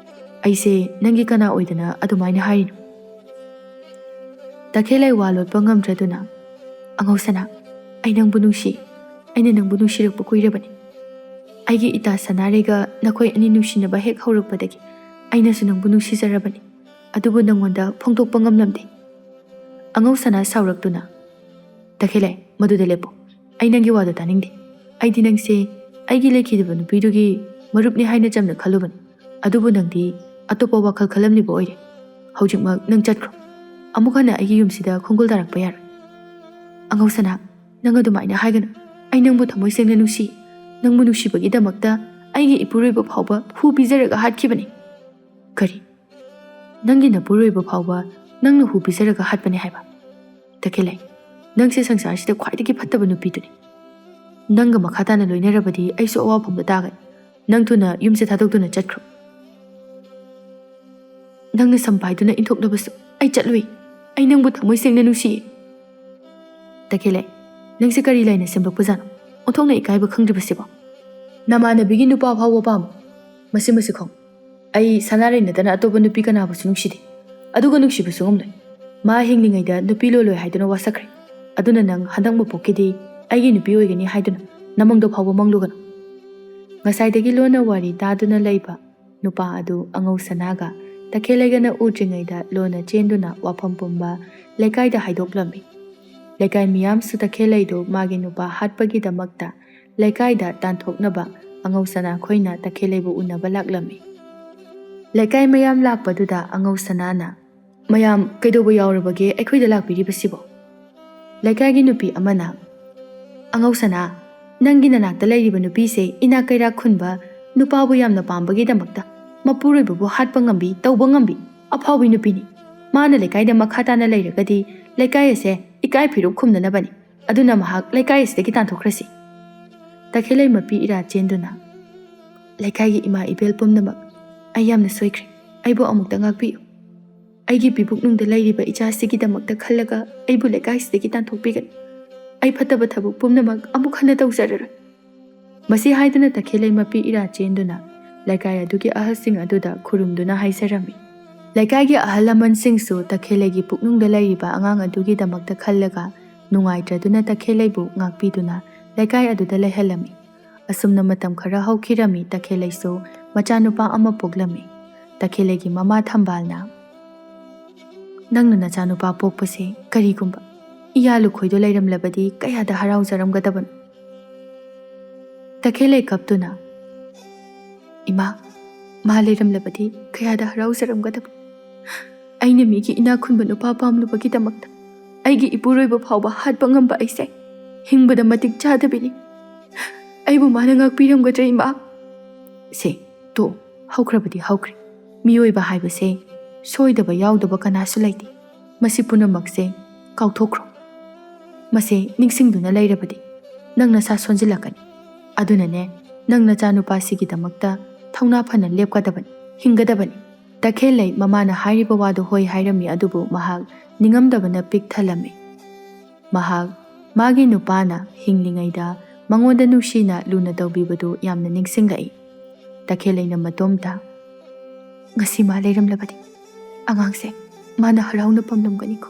ꯑꯩꯁꯦ ꯅꯪꯒꯤ ꯀꯅꯥ ꯑꯣꯏꯗꯅ ꯑꯗꯨꯃꯥꯏꯅ ꯍꯥꯏꯔꯤꯅꯣ?" ꯇꯈꯦꯜꯂꯩ ꯋꯥ ꯂꯣꯠꯄ ꯉꯝꯗ꯭ꯔꯗꯨꯅ, "ꯑꯉꯧ ꯁꯅꯥ, ꯑꯩ ꯅꯪꯕꯨ ꯅꯨꯡꯁꯤ꯫ ꯑꯩꯅ ꯅꯪꯕꯨ ꯅꯨꯡꯁꯤꯔꯛꯄ ꯀꯨꯏꯔꯕꯅꯤ꯫ ꯑꯩꯒꯤ ꯏꯇꯥ ꯁꯅꯥꯔꯩꯒ ꯅꯈꯣꯏ ꯑꯅꯤ ꯅꯨꯡꯁꯤꯅꯕ ꯍꯦꯛ ꯍꯧꯔꯛꯄꯗꯒꯤ ꯑꯩꯅꯁꯨ ꯅꯪꯕꯨ ꯅꯨꯡꯁꯤꯖꯔꯕꯅꯤ꯫ ꯑꯗꯨꯕꯨ ꯅꯪꯉꯣꯟꯗ ꯐꯣꯡꯗꯣꯛꯄ ꯉꯝꯂꯝꯗꯦ꯫" ꯑꯉꯧ ꯁꯅꯥ ꯁꯥꯎꯔꯛꯇꯨꯅ, "ꯇꯈꯦꯜꯂꯩ, ꯃꯗꯨꯗ ꯂꯦꯞꯄꯨ꯫ ꯑꯩ ꯅꯪꯒꯤ ꯋꯥꯗꯣ ꯇꯥꯅꯤꯡꯗꯦ꯫ ꯑꯩꯗꯤ ꯅꯪꯁꯦ ꯑꯩꯒꯤ ꯂꯩꯈꯤꯗꯕ ꯅꯨꯄꯤꯗꯨꯒꯤ ꯃꯔꯨꯞꯅꯤ ꯍꯥꯏꯅ ꯆꯝꯅ ꯈꯜꯂꯨꯕꯅꯤ꯫ ꯑꯗꯨꯕꯨ ꯅꯪꯗꯤ ꯑꯇꯣꯞꯄ ꯋꯥꯈꯜ ꯈꯜꯂꯝꯂꯤꯕ ꯑꯣꯏꯔꯦ꯫ ꯍꯧꯖꯤꯛꯃꯛ ꯅꯪ ꯆꯠꯈ꯭ꯔꯣ꯫ ꯑꯃꯨꯛ ꯍꯟꯅ ꯑꯩꯒꯤ ꯌꯨꯝꯁꯤꯗ ꯈꯣꯡꯒꯨꯜ ꯇꯥꯔꯛꯄ ꯌꯥꯔꯣꯏ꯫" "ꯑꯉꯧ ꯁꯅꯥ, ꯅꯪ ꯑꯗꯨꯃꯥꯏꯅ ꯍꯥꯏꯒꯅꯨ꯫ ꯑꯩ ꯅꯪꯕꯨ ꯊꯃꯣꯏ ꯁꯦꯡꯅ ꯅꯨꯡꯁꯤ꯫ ꯅꯪꯕꯨ ꯅꯨꯡꯁꯤꯕꯒꯤꯗꯃꯛꯇ ꯑꯩꯒꯤ ꯏꯄꯨꯔꯣꯏꯕ ꯐꯥꯎꯕ ꯍꯨ ꯄꯤꯖꯔꯒ ꯍꯥꯠꯈꯤꯕꯅꯤ꯫" "ꯀꯔꯤ? ꯅꯪꯒꯤ ꯅꯄꯨꯔꯣꯏꯕ ꯐꯥꯎꯕ ꯅꯪꯅ ꯍꯨ ꯄꯤꯖꯔꯒ ꯍꯥꯠꯄꯅꯤ ꯍꯥꯏꯕ? ꯇꯈꯦꯜꯂꯩ, ꯅꯪꯁꯦ ꯁꯪꯁꯥꯔꯁꯤꯗ ꯈ꯭ꯋꯥꯏꯗꯒꯤ ꯐꯠꯇꯕ ꯅꯨꯄꯤꯗꯨꯅꯤ꯫ ꯅꯪꯒ ꯃꯈꯥ ꯇꯥꯅ ꯂꯣꯏꯅꯔꯕꯗꯤ ꯑꯩꯁꯨ ꯑꯋꯥꯐꯝꯗ ꯇꯥꯒꯅꯤ꯫ ꯅꯪ ꯊꯨꯅ ꯌꯨꯝꯁꯦ ꯊꯥꯗꯣꯛꯇꯨꯅ ꯆꯠꯈ꯭ꯔꯣ꯫ ꯅꯪꯅ ꯁꯝ ꯄꯥꯏꯗꯨꯅ ꯏꯟꯊꯣꯛꯂꯕꯁꯨ ꯑꯩ ꯆꯠꯂꯨꯏ꯫ ꯑꯩ ꯅꯪꯕꯨ ꯊꯃꯣꯏ ꯁꯦꯡꯅ ꯅꯨꯡꯁꯤꯌꯦ꯫" "ꯇꯈꯦꯜꯂꯩ, ꯅꯪꯁꯦ ꯀꯔꯤ ꯂꯩꯅ ꯁꯦꯝꯂꯛꯄꯖꯥꯠꯅꯣ? ꯑꯣꯟꯊꯣꯛꯅ ꯏꯀꯥꯏꯕ ꯈꯪꯗ꯭ꯔꯤꯕꯁꯤꯕꯣ?" "ꯅꯃꯥꯟꯅꯕꯤꯒꯤ ꯅꯨꯄꯥ ꯐꯥꯎꯕ ꯄꯥꯝꯃꯣ?" "ꯃꯁꯤ, ꯃꯁꯤ ꯈꯣꯡ꯫ ꯑꯩ ꯁꯅꯥꯔꯩ ꯅꯠꯇꯅ ꯑꯇꯣꯞꯄ ꯅꯨꯄꯤ ꯀꯅꯥꯕꯨꯁꯨ ꯅꯨꯡꯁꯤꯗꯦ꯫ ꯑꯗꯨꯒ ꯅꯨꯡꯁꯤꯕꯁꯨ ꯉꯝꯂꯣꯏ꯫ ꯃꯥ ꯍꯤꯡꯂꯤꯉꯩꯗ ꯅꯨꯄꯤ ꯂꯣꯜꯂꯣꯏ ꯍꯥꯏꯗꯨꯅ ꯋꯥꯁꯛꯈ꯭ꯔꯦ꯫ ꯑꯗꯨꯅ ꯅꯪ ꯍꯟꯗꯛ ꯃꯄꯣꯛꯀꯤꯗꯤ ꯑꯩꯒꯤ ꯅꯨꯄꯤ ꯑꯣꯏꯒꯅꯤ ꯍꯥꯏꯗꯨꯅ ꯅꯃꯪꯗꯣ ꯐꯥꯎꯕ ꯃꯪꯂꯨꯒꯅꯨ"꯫ ꯉꯁꯥꯏꯗꯒꯤ ꯂꯣꯟꯅ ꯋꯥꯔꯤ ꯇꯥꯗꯨꯅ ꯂꯩꯕ ꯅꯨꯄꯥ ꯑꯗꯨ ꯑꯉꯧ ꯁꯅꯥꯒ ꯇꯈꯦꯜꯂꯩꯒꯅ ꯎꯗ꯭ꯔꯤꯉꯩꯗ ꯂꯣꯟꯅ ꯆꯦꯟꯗꯨꯅ ꯋꯥꯐꯝ ꯄꯨꯝꯕ ꯂꯩꯀꯥꯏꯗ ꯍꯥꯏꯗꯣꯛꯂꯝꯃꯤ꯫ ꯂꯩꯀꯥꯏ ꯃꯤꯌꯥꯝꯁꯨ ꯇꯈꯦꯜꯂꯩꯗꯨ ꯃꯥꯒꯤ ꯅꯨꯄꯥ ꯍꯥꯠꯄꯒꯤꯗꯃꯛꯇ ꯂꯩꯀꯥꯏꯗ ꯇꯥꯟꯊꯣꯛꯅꯕ ꯑꯉꯧ ꯁꯅꯥ ꯈꯣꯏꯅ ꯇꯈꯦꯜꯂꯩꯕꯨ ꯎꯅꯕ ꯂꯥꯛꯂꯝꯃꯤ꯫ ꯂꯩꯀꯥꯏ ꯃꯌꯥꯝ ꯂꯥꯛꯄꯗꯨꯗ ꯑꯉꯧ ꯁꯅꯥꯅ, "ꯃꯌꯥꯝ ꯀꯩꯗꯧꯕ ꯌꯥꯎꯔꯕꯒꯦ ꯑꯩꯈꯣꯏꯗ ꯂꯥꯛꯄꯤꯔꯤꯕꯁꯤꯕꯣ?" ꯂꯩꯀꯥꯏꯒꯤ ꯅꯨꯄꯤ ꯑꯃꯅ, "ꯑꯉꯧ ꯁꯅꯥ, ꯅꯪꯒꯤ ꯅꯅꯥꯛꯇ ꯂꯩꯔꯤꯕ ꯅꯨꯄꯤꯁꯦ ꯏꯅꯥꯛ ꯀꯩꯔꯥꯛ ꯈꯨꯟꯕ, ꯅꯨꯄꯥꯕꯨ ꯌꯥꯝꯅ ꯄꯥꯝꯕꯒꯤꯗꯃꯛꯇ ꯃꯄꯨꯔꯣꯏꯕꯕꯨ ꯍꯥꯠꯄ ꯉꯝꯕꯤ, ꯇꯧꯕ ꯉꯝꯕꯤ ꯑꯐꯥꯎꯕꯤ ꯅꯨꯄꯤꯅꯤ꯫ ꯃꯥꯅ ꯂꯩꯀꯥꯏꯗ ꯃꯈꯥ ꯇꯥꯅ ꯂꯩꯔꯒꯗꯤ ꯂꯩꯀꯥꯏ ꯑꯁꯦ ꯏꯀꯥꯏ ꯐꯤꯔꯨꯛ ꯈꯨꯝꯅꯅꯕꯅꯤ꯫ ꯑꯗꯨꯅ ꯃꯍꯥꯛ ꯂꯩꯀꯥꯏ ꯑꯁꯤꯗꯒꯤ ꯇꯥꯟꯊꯣꯛꯈ꯭ꯔꯁꯤ"꯫ ꯇꯈꯦꯜꯂꯩ ꯃꯄꯤ ꯏꯔꯥ ꯆꯦꯟꯗꯨꯅ, "ꯂꯩꯀꯥꯏꯒꯤ ꯏꯃꯥ ꯏꯕꯦꯜ ꯄꯨꯝꯅꯃꯛ, ꯑꯩ ꯌꯥꯝꯅ ꯁꯣꯏꯈ꯭ꯔꯦ꯫ ꯑꯩꯕꯨ ꯑꯃꯨꯛꯇ ꯉꯥꯛꯄꯤꯌꯨ꯫ ꯑꯩꯒꯤ ꯄꯤꯕꯨꯛꯅꯨꯡꯗ ꯂꯩꯔꯤꯕ ꯏꯆꯥꯁꯤꯒꯤꯗꯃꯛꯇ ꯈꯜꯂꯒ ꯑꯩꯕꯨ ꯂꯩꯀꯥꯏꯁꯤꯗꯒꯤ ꯇꯥꯟꯊꯣꯛꯄꯤꯒꯅꯨ꯫ ꯑꯩ ꯐꯠꯇꯕ ꯊꯕꯛ ꯄꯨꯝꯅꯃꯛ ꯑꯃꯨꯛ ꯍꯟꯅ ꯇꯧꯖꯔꯔꯣꯏ"꯫ ꯃꯁꯤ ꯍꯥꯏꯗꯨꯅ ꯇꯈꯦꯜꯂꯩ ꯃꯄꯤ ꯏꯔꯥ ꯆꯦꯟꯗꯨꯅ ꯂꯩꯀꯥꯏ ꯑꯗꯨꯒꯤ ꯑꯍꯜꯁꯤꯡ ꯑꯗꯨꯗ ꯈꯨꯔꯨꯝꯗꯨꯅ ꯍꯥꯏꯖꯔꯝꯃꯤ꯫ ꯂꯩꯀꯥꯏꯒꯤ ꯑꯍꯜ ꯂꯃꯟꯁꯤꯡꯁꯨ ꯇꯈꯦꯜꯂꯩꯒꯤ ꯄꯨꯛꯅꯨꯡꯗ ꯂꯩꯔꯤꯕ ꯑꯉꯥꯡ ꯑꯗꯨꯒꯤꯗꯃꯛꯇ ꯈꯜꯂꯒ ꯅꯨꯡꯉꯥꯏꯇ꯭ꯔꯗꯨꯅ ꯇꯈꯦꯜꯂꯩꯕꯨ ꯉꯥꯛꯄꯤꯗꯨꯅ ꯂꯩꯀꯥꯏ ꯑꯗꯨꯗ ꯂꯩꯍꯜꯂꯝꯃꯤ꯫ ꯑꯁꯨꯝꯅ ꯃꯇꯝ ꯈꯔ ꯍꯧꯈꯤꯔꯝꯃꯤ꯫ ꯇꯈꯦꯜꯂꯩꯁꯨ ꯃꯆꯥꯅꯨꯄꯥ ꯑꯃ ꯄꯣꯛꯂꯝꯃꯤ꯫ ꯇꯈꯦꯜꯂꯩꯒꯤ ꯃꯃꯥ ꯊꯝꯕꯥꯜꯅ, "ꯅꯪꯅ ꯅꯆꯥꯅꯨꯄꯥ ꯄꯣꯛꯄꯁꯦ ꯀꯔꯤꯒꯨꯝꯕ ꯏꯌꯥ ꯂꯨꯈꯣꯏꯗꯣ ꯂꯩꯔꯝꯂꯕꯗꯤ ꯀꯌꯥꯗ ꯍꯔꯥꯎꯖꯔꯝꯒꯗꯕꯅꯣ"꯫ ꯇꯈꯦꯜꯂꯩ ꯀꯞꯇꯨꯅ, "ꯏꯃꯥ, ꯃꯥ ꯂꯩꯔꯝꯂꯕꯗꯤ ꯀꯌꯥꯗ ꯍꯔꯥꯎꯖꯔꯝꯒꯗꯕ꯫ ꯑꯩꯅ ꯃꯤꯒꯤ ꯏꯅꯥꯛ ꯈꯨꯟꯕ ꯅꯨꯄꯥ ꯄꯥꯝꯂꯨꯕꯒꯤꯗꯃꯛꯇ ꯑꯩꯒꯤ ꯏꯄꯨꯔꯣꯏꯕ ꯐꯥꯎꯕ ꯍꯥꯠꯄ ꯉꯝꯕ ꯑꯩꯁꯦ ꯍꯤꯡꯕꯗ ꯃꯇꯤꯛ ꯆꯥꯗꯕꯤꯅꯤ꯫ ꯑꯩꯕꯨ ꯃꯥꯅ ꯉꯥꯛꯄꯤꯔꯝꯒꯗ꯭ꯔꯥ, ꯏꯃꯥ?" ꯁꯦ, ꯇꯣꯛꯑꯣ, ꯍꯧꯈ꯭ꯔꯕꯗꯤ ꯍꯧꯈ꯭ꯔꯦ꯫ ꯃꯤꯑꯣꯏꯕ ꯍꯥꯏꯕꯁꯦ ꯁꯣꯏꯗꯕ ꯌꯥꯎꯗꯕ ꯀꯅꯥꯁꯨ ꯂꯩꯇꯦ꯫ ꯃꯁꯤ ꯄꯨꯝꯅꯃꯛꯁꯦ ꯀꯥꯎꯊꯣꯛꯈ꯭ꯔꯣ꯫ ꯃꯁꯦ ꯅꯤꯡꯁꯤꯡꯗꯨꯅ ꯂꯩꯔꯕꯗꯤ ꯅꯪ ꯅꯁꯥ ꯁꯣꯟꯖꯤꯜꯂꯛꯀꯅꯤ꯫ ꯑꯗꯨꯅꯅꯦ, ꯅꯪ ꯅꯆꯥꯅꯨꯄꯥꯁꯤꯒꯤꯗꯃꯛꯇ ꯊꯧꯅꯥ ꯐꯅ ꯂꯦꯞꯀꯗꯕꯅꯤ, ꯍꯤꯡꯒꯗꯕꯅꯤ꯫ ꯇꯈꯦꯜꯂꯩ ꯃꯃꯥꯅ ꯍꯥꯏꯔꯤꯕ ꯋꯥꯗꯨ ꯍꯣꯏ ꯍꯥꯏꯔꯝꯃꯤ, ꯑꯗꯨꯕꯨ ꯃꯍꯥꯛ ꯅꯤꯡꯉꯝꯗꯕꯅ ꯄꯤꯛ ꯊꯜꯂꯝꯃꯤ꯫ ꯃꯍꯥꯛ ꯃꯥꯒꯤ ꯅꯨꯄꯥꯅ ꯍꯤꯡꯂꯤꯉꯩꯗ ꯃꯉꯣꯟꯗ ꯅꯨꯡꯁꯤꯅ ꯂꯨꯅ ꯇꯧꯕꯤꯕꯗꯨ ꯌꯥꯝꯅ ꯅꯤꯡꯁꯤꯡꯂꯛꯏ꯫ ꯇꯈꯦꯜꯂꯩꯅ ꯃꯇꯣꯝꯇ, "ꯉꯁꯤ ꯃꯥ ꯂꯩꯔꯝꯂꯕꯗꯤ ꯑꯉꯥꯡꯁꯦ ꯃꯥꯅ ꯍꯔꯥꯎꯅ ꯄꯝꯂꯝꯒꯅꯤꯀꯣ꯫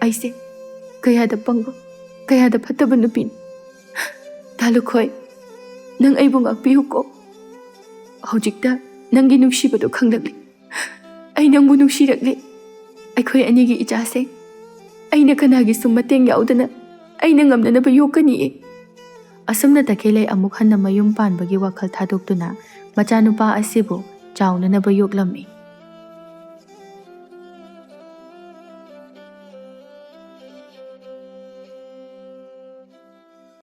ꯑꯩꯁꯦ ꯀꯌꯥꯗ ꯄꯪꯕ, ꯀꯌꯥꯗ ꯐꯠꯇꯕ ꯅꯨꯄꯤꯅꯤ꯫ ꯇꯥ ꯂꯨꯈꯣꯏ, ꯅꯪ ꯑꯩꯕꯨ ꯉꯥꯛꯄꯤꯌꯨꯀꯣ꯫ ꯍꯧꯖꯤꯛꯇ ꯅꯪꯒꯤ ꯅꯨꯡꯁꯤꯕꯗꯣ ꯈꯪꯂꯛꯂꯤ꯫ ꯑꯩ ꯅꯪꯕꯨ ꯅꯨꯡꯁꯤꯔꯛꯂꯤ꯫ ꯑꯩꯈꯣꯏ ꯑꯅꯤꯒꯤ ꯏꯆꯥꯁꯦ ꯑꯩꯅ ꯀꯅꯥꯒꯤꯁꯨ ꯃꯇꯦꯡ ꯌꯥꯎꯗꯅ ꯑꯩꯅ ꯉꯝꯅꯅꯕ ꯌꯣꯛꯀꯅꯤꯌꯦ"꯫ ꯑꯁꯨꯝꯅ ꯇꯈꯦꯜꯂꯩ ꯑꯃꯨꯛ ꯍꯟꯅ ꯃꯌꯨꯝ ꯄꯥꯟꯕꯒꯤ ꯋꯥꯈꯜ ꯊꯥꯗꯣꯛꯇꯨꯅ ꯃꯆꯥꯅꯨꯄꯥ ꯑꯁꯤꯕꯨ ꯆꯥꯎꯅꯅꯕ ꯌꯣꯛꯂꯝꯃꯤ꯫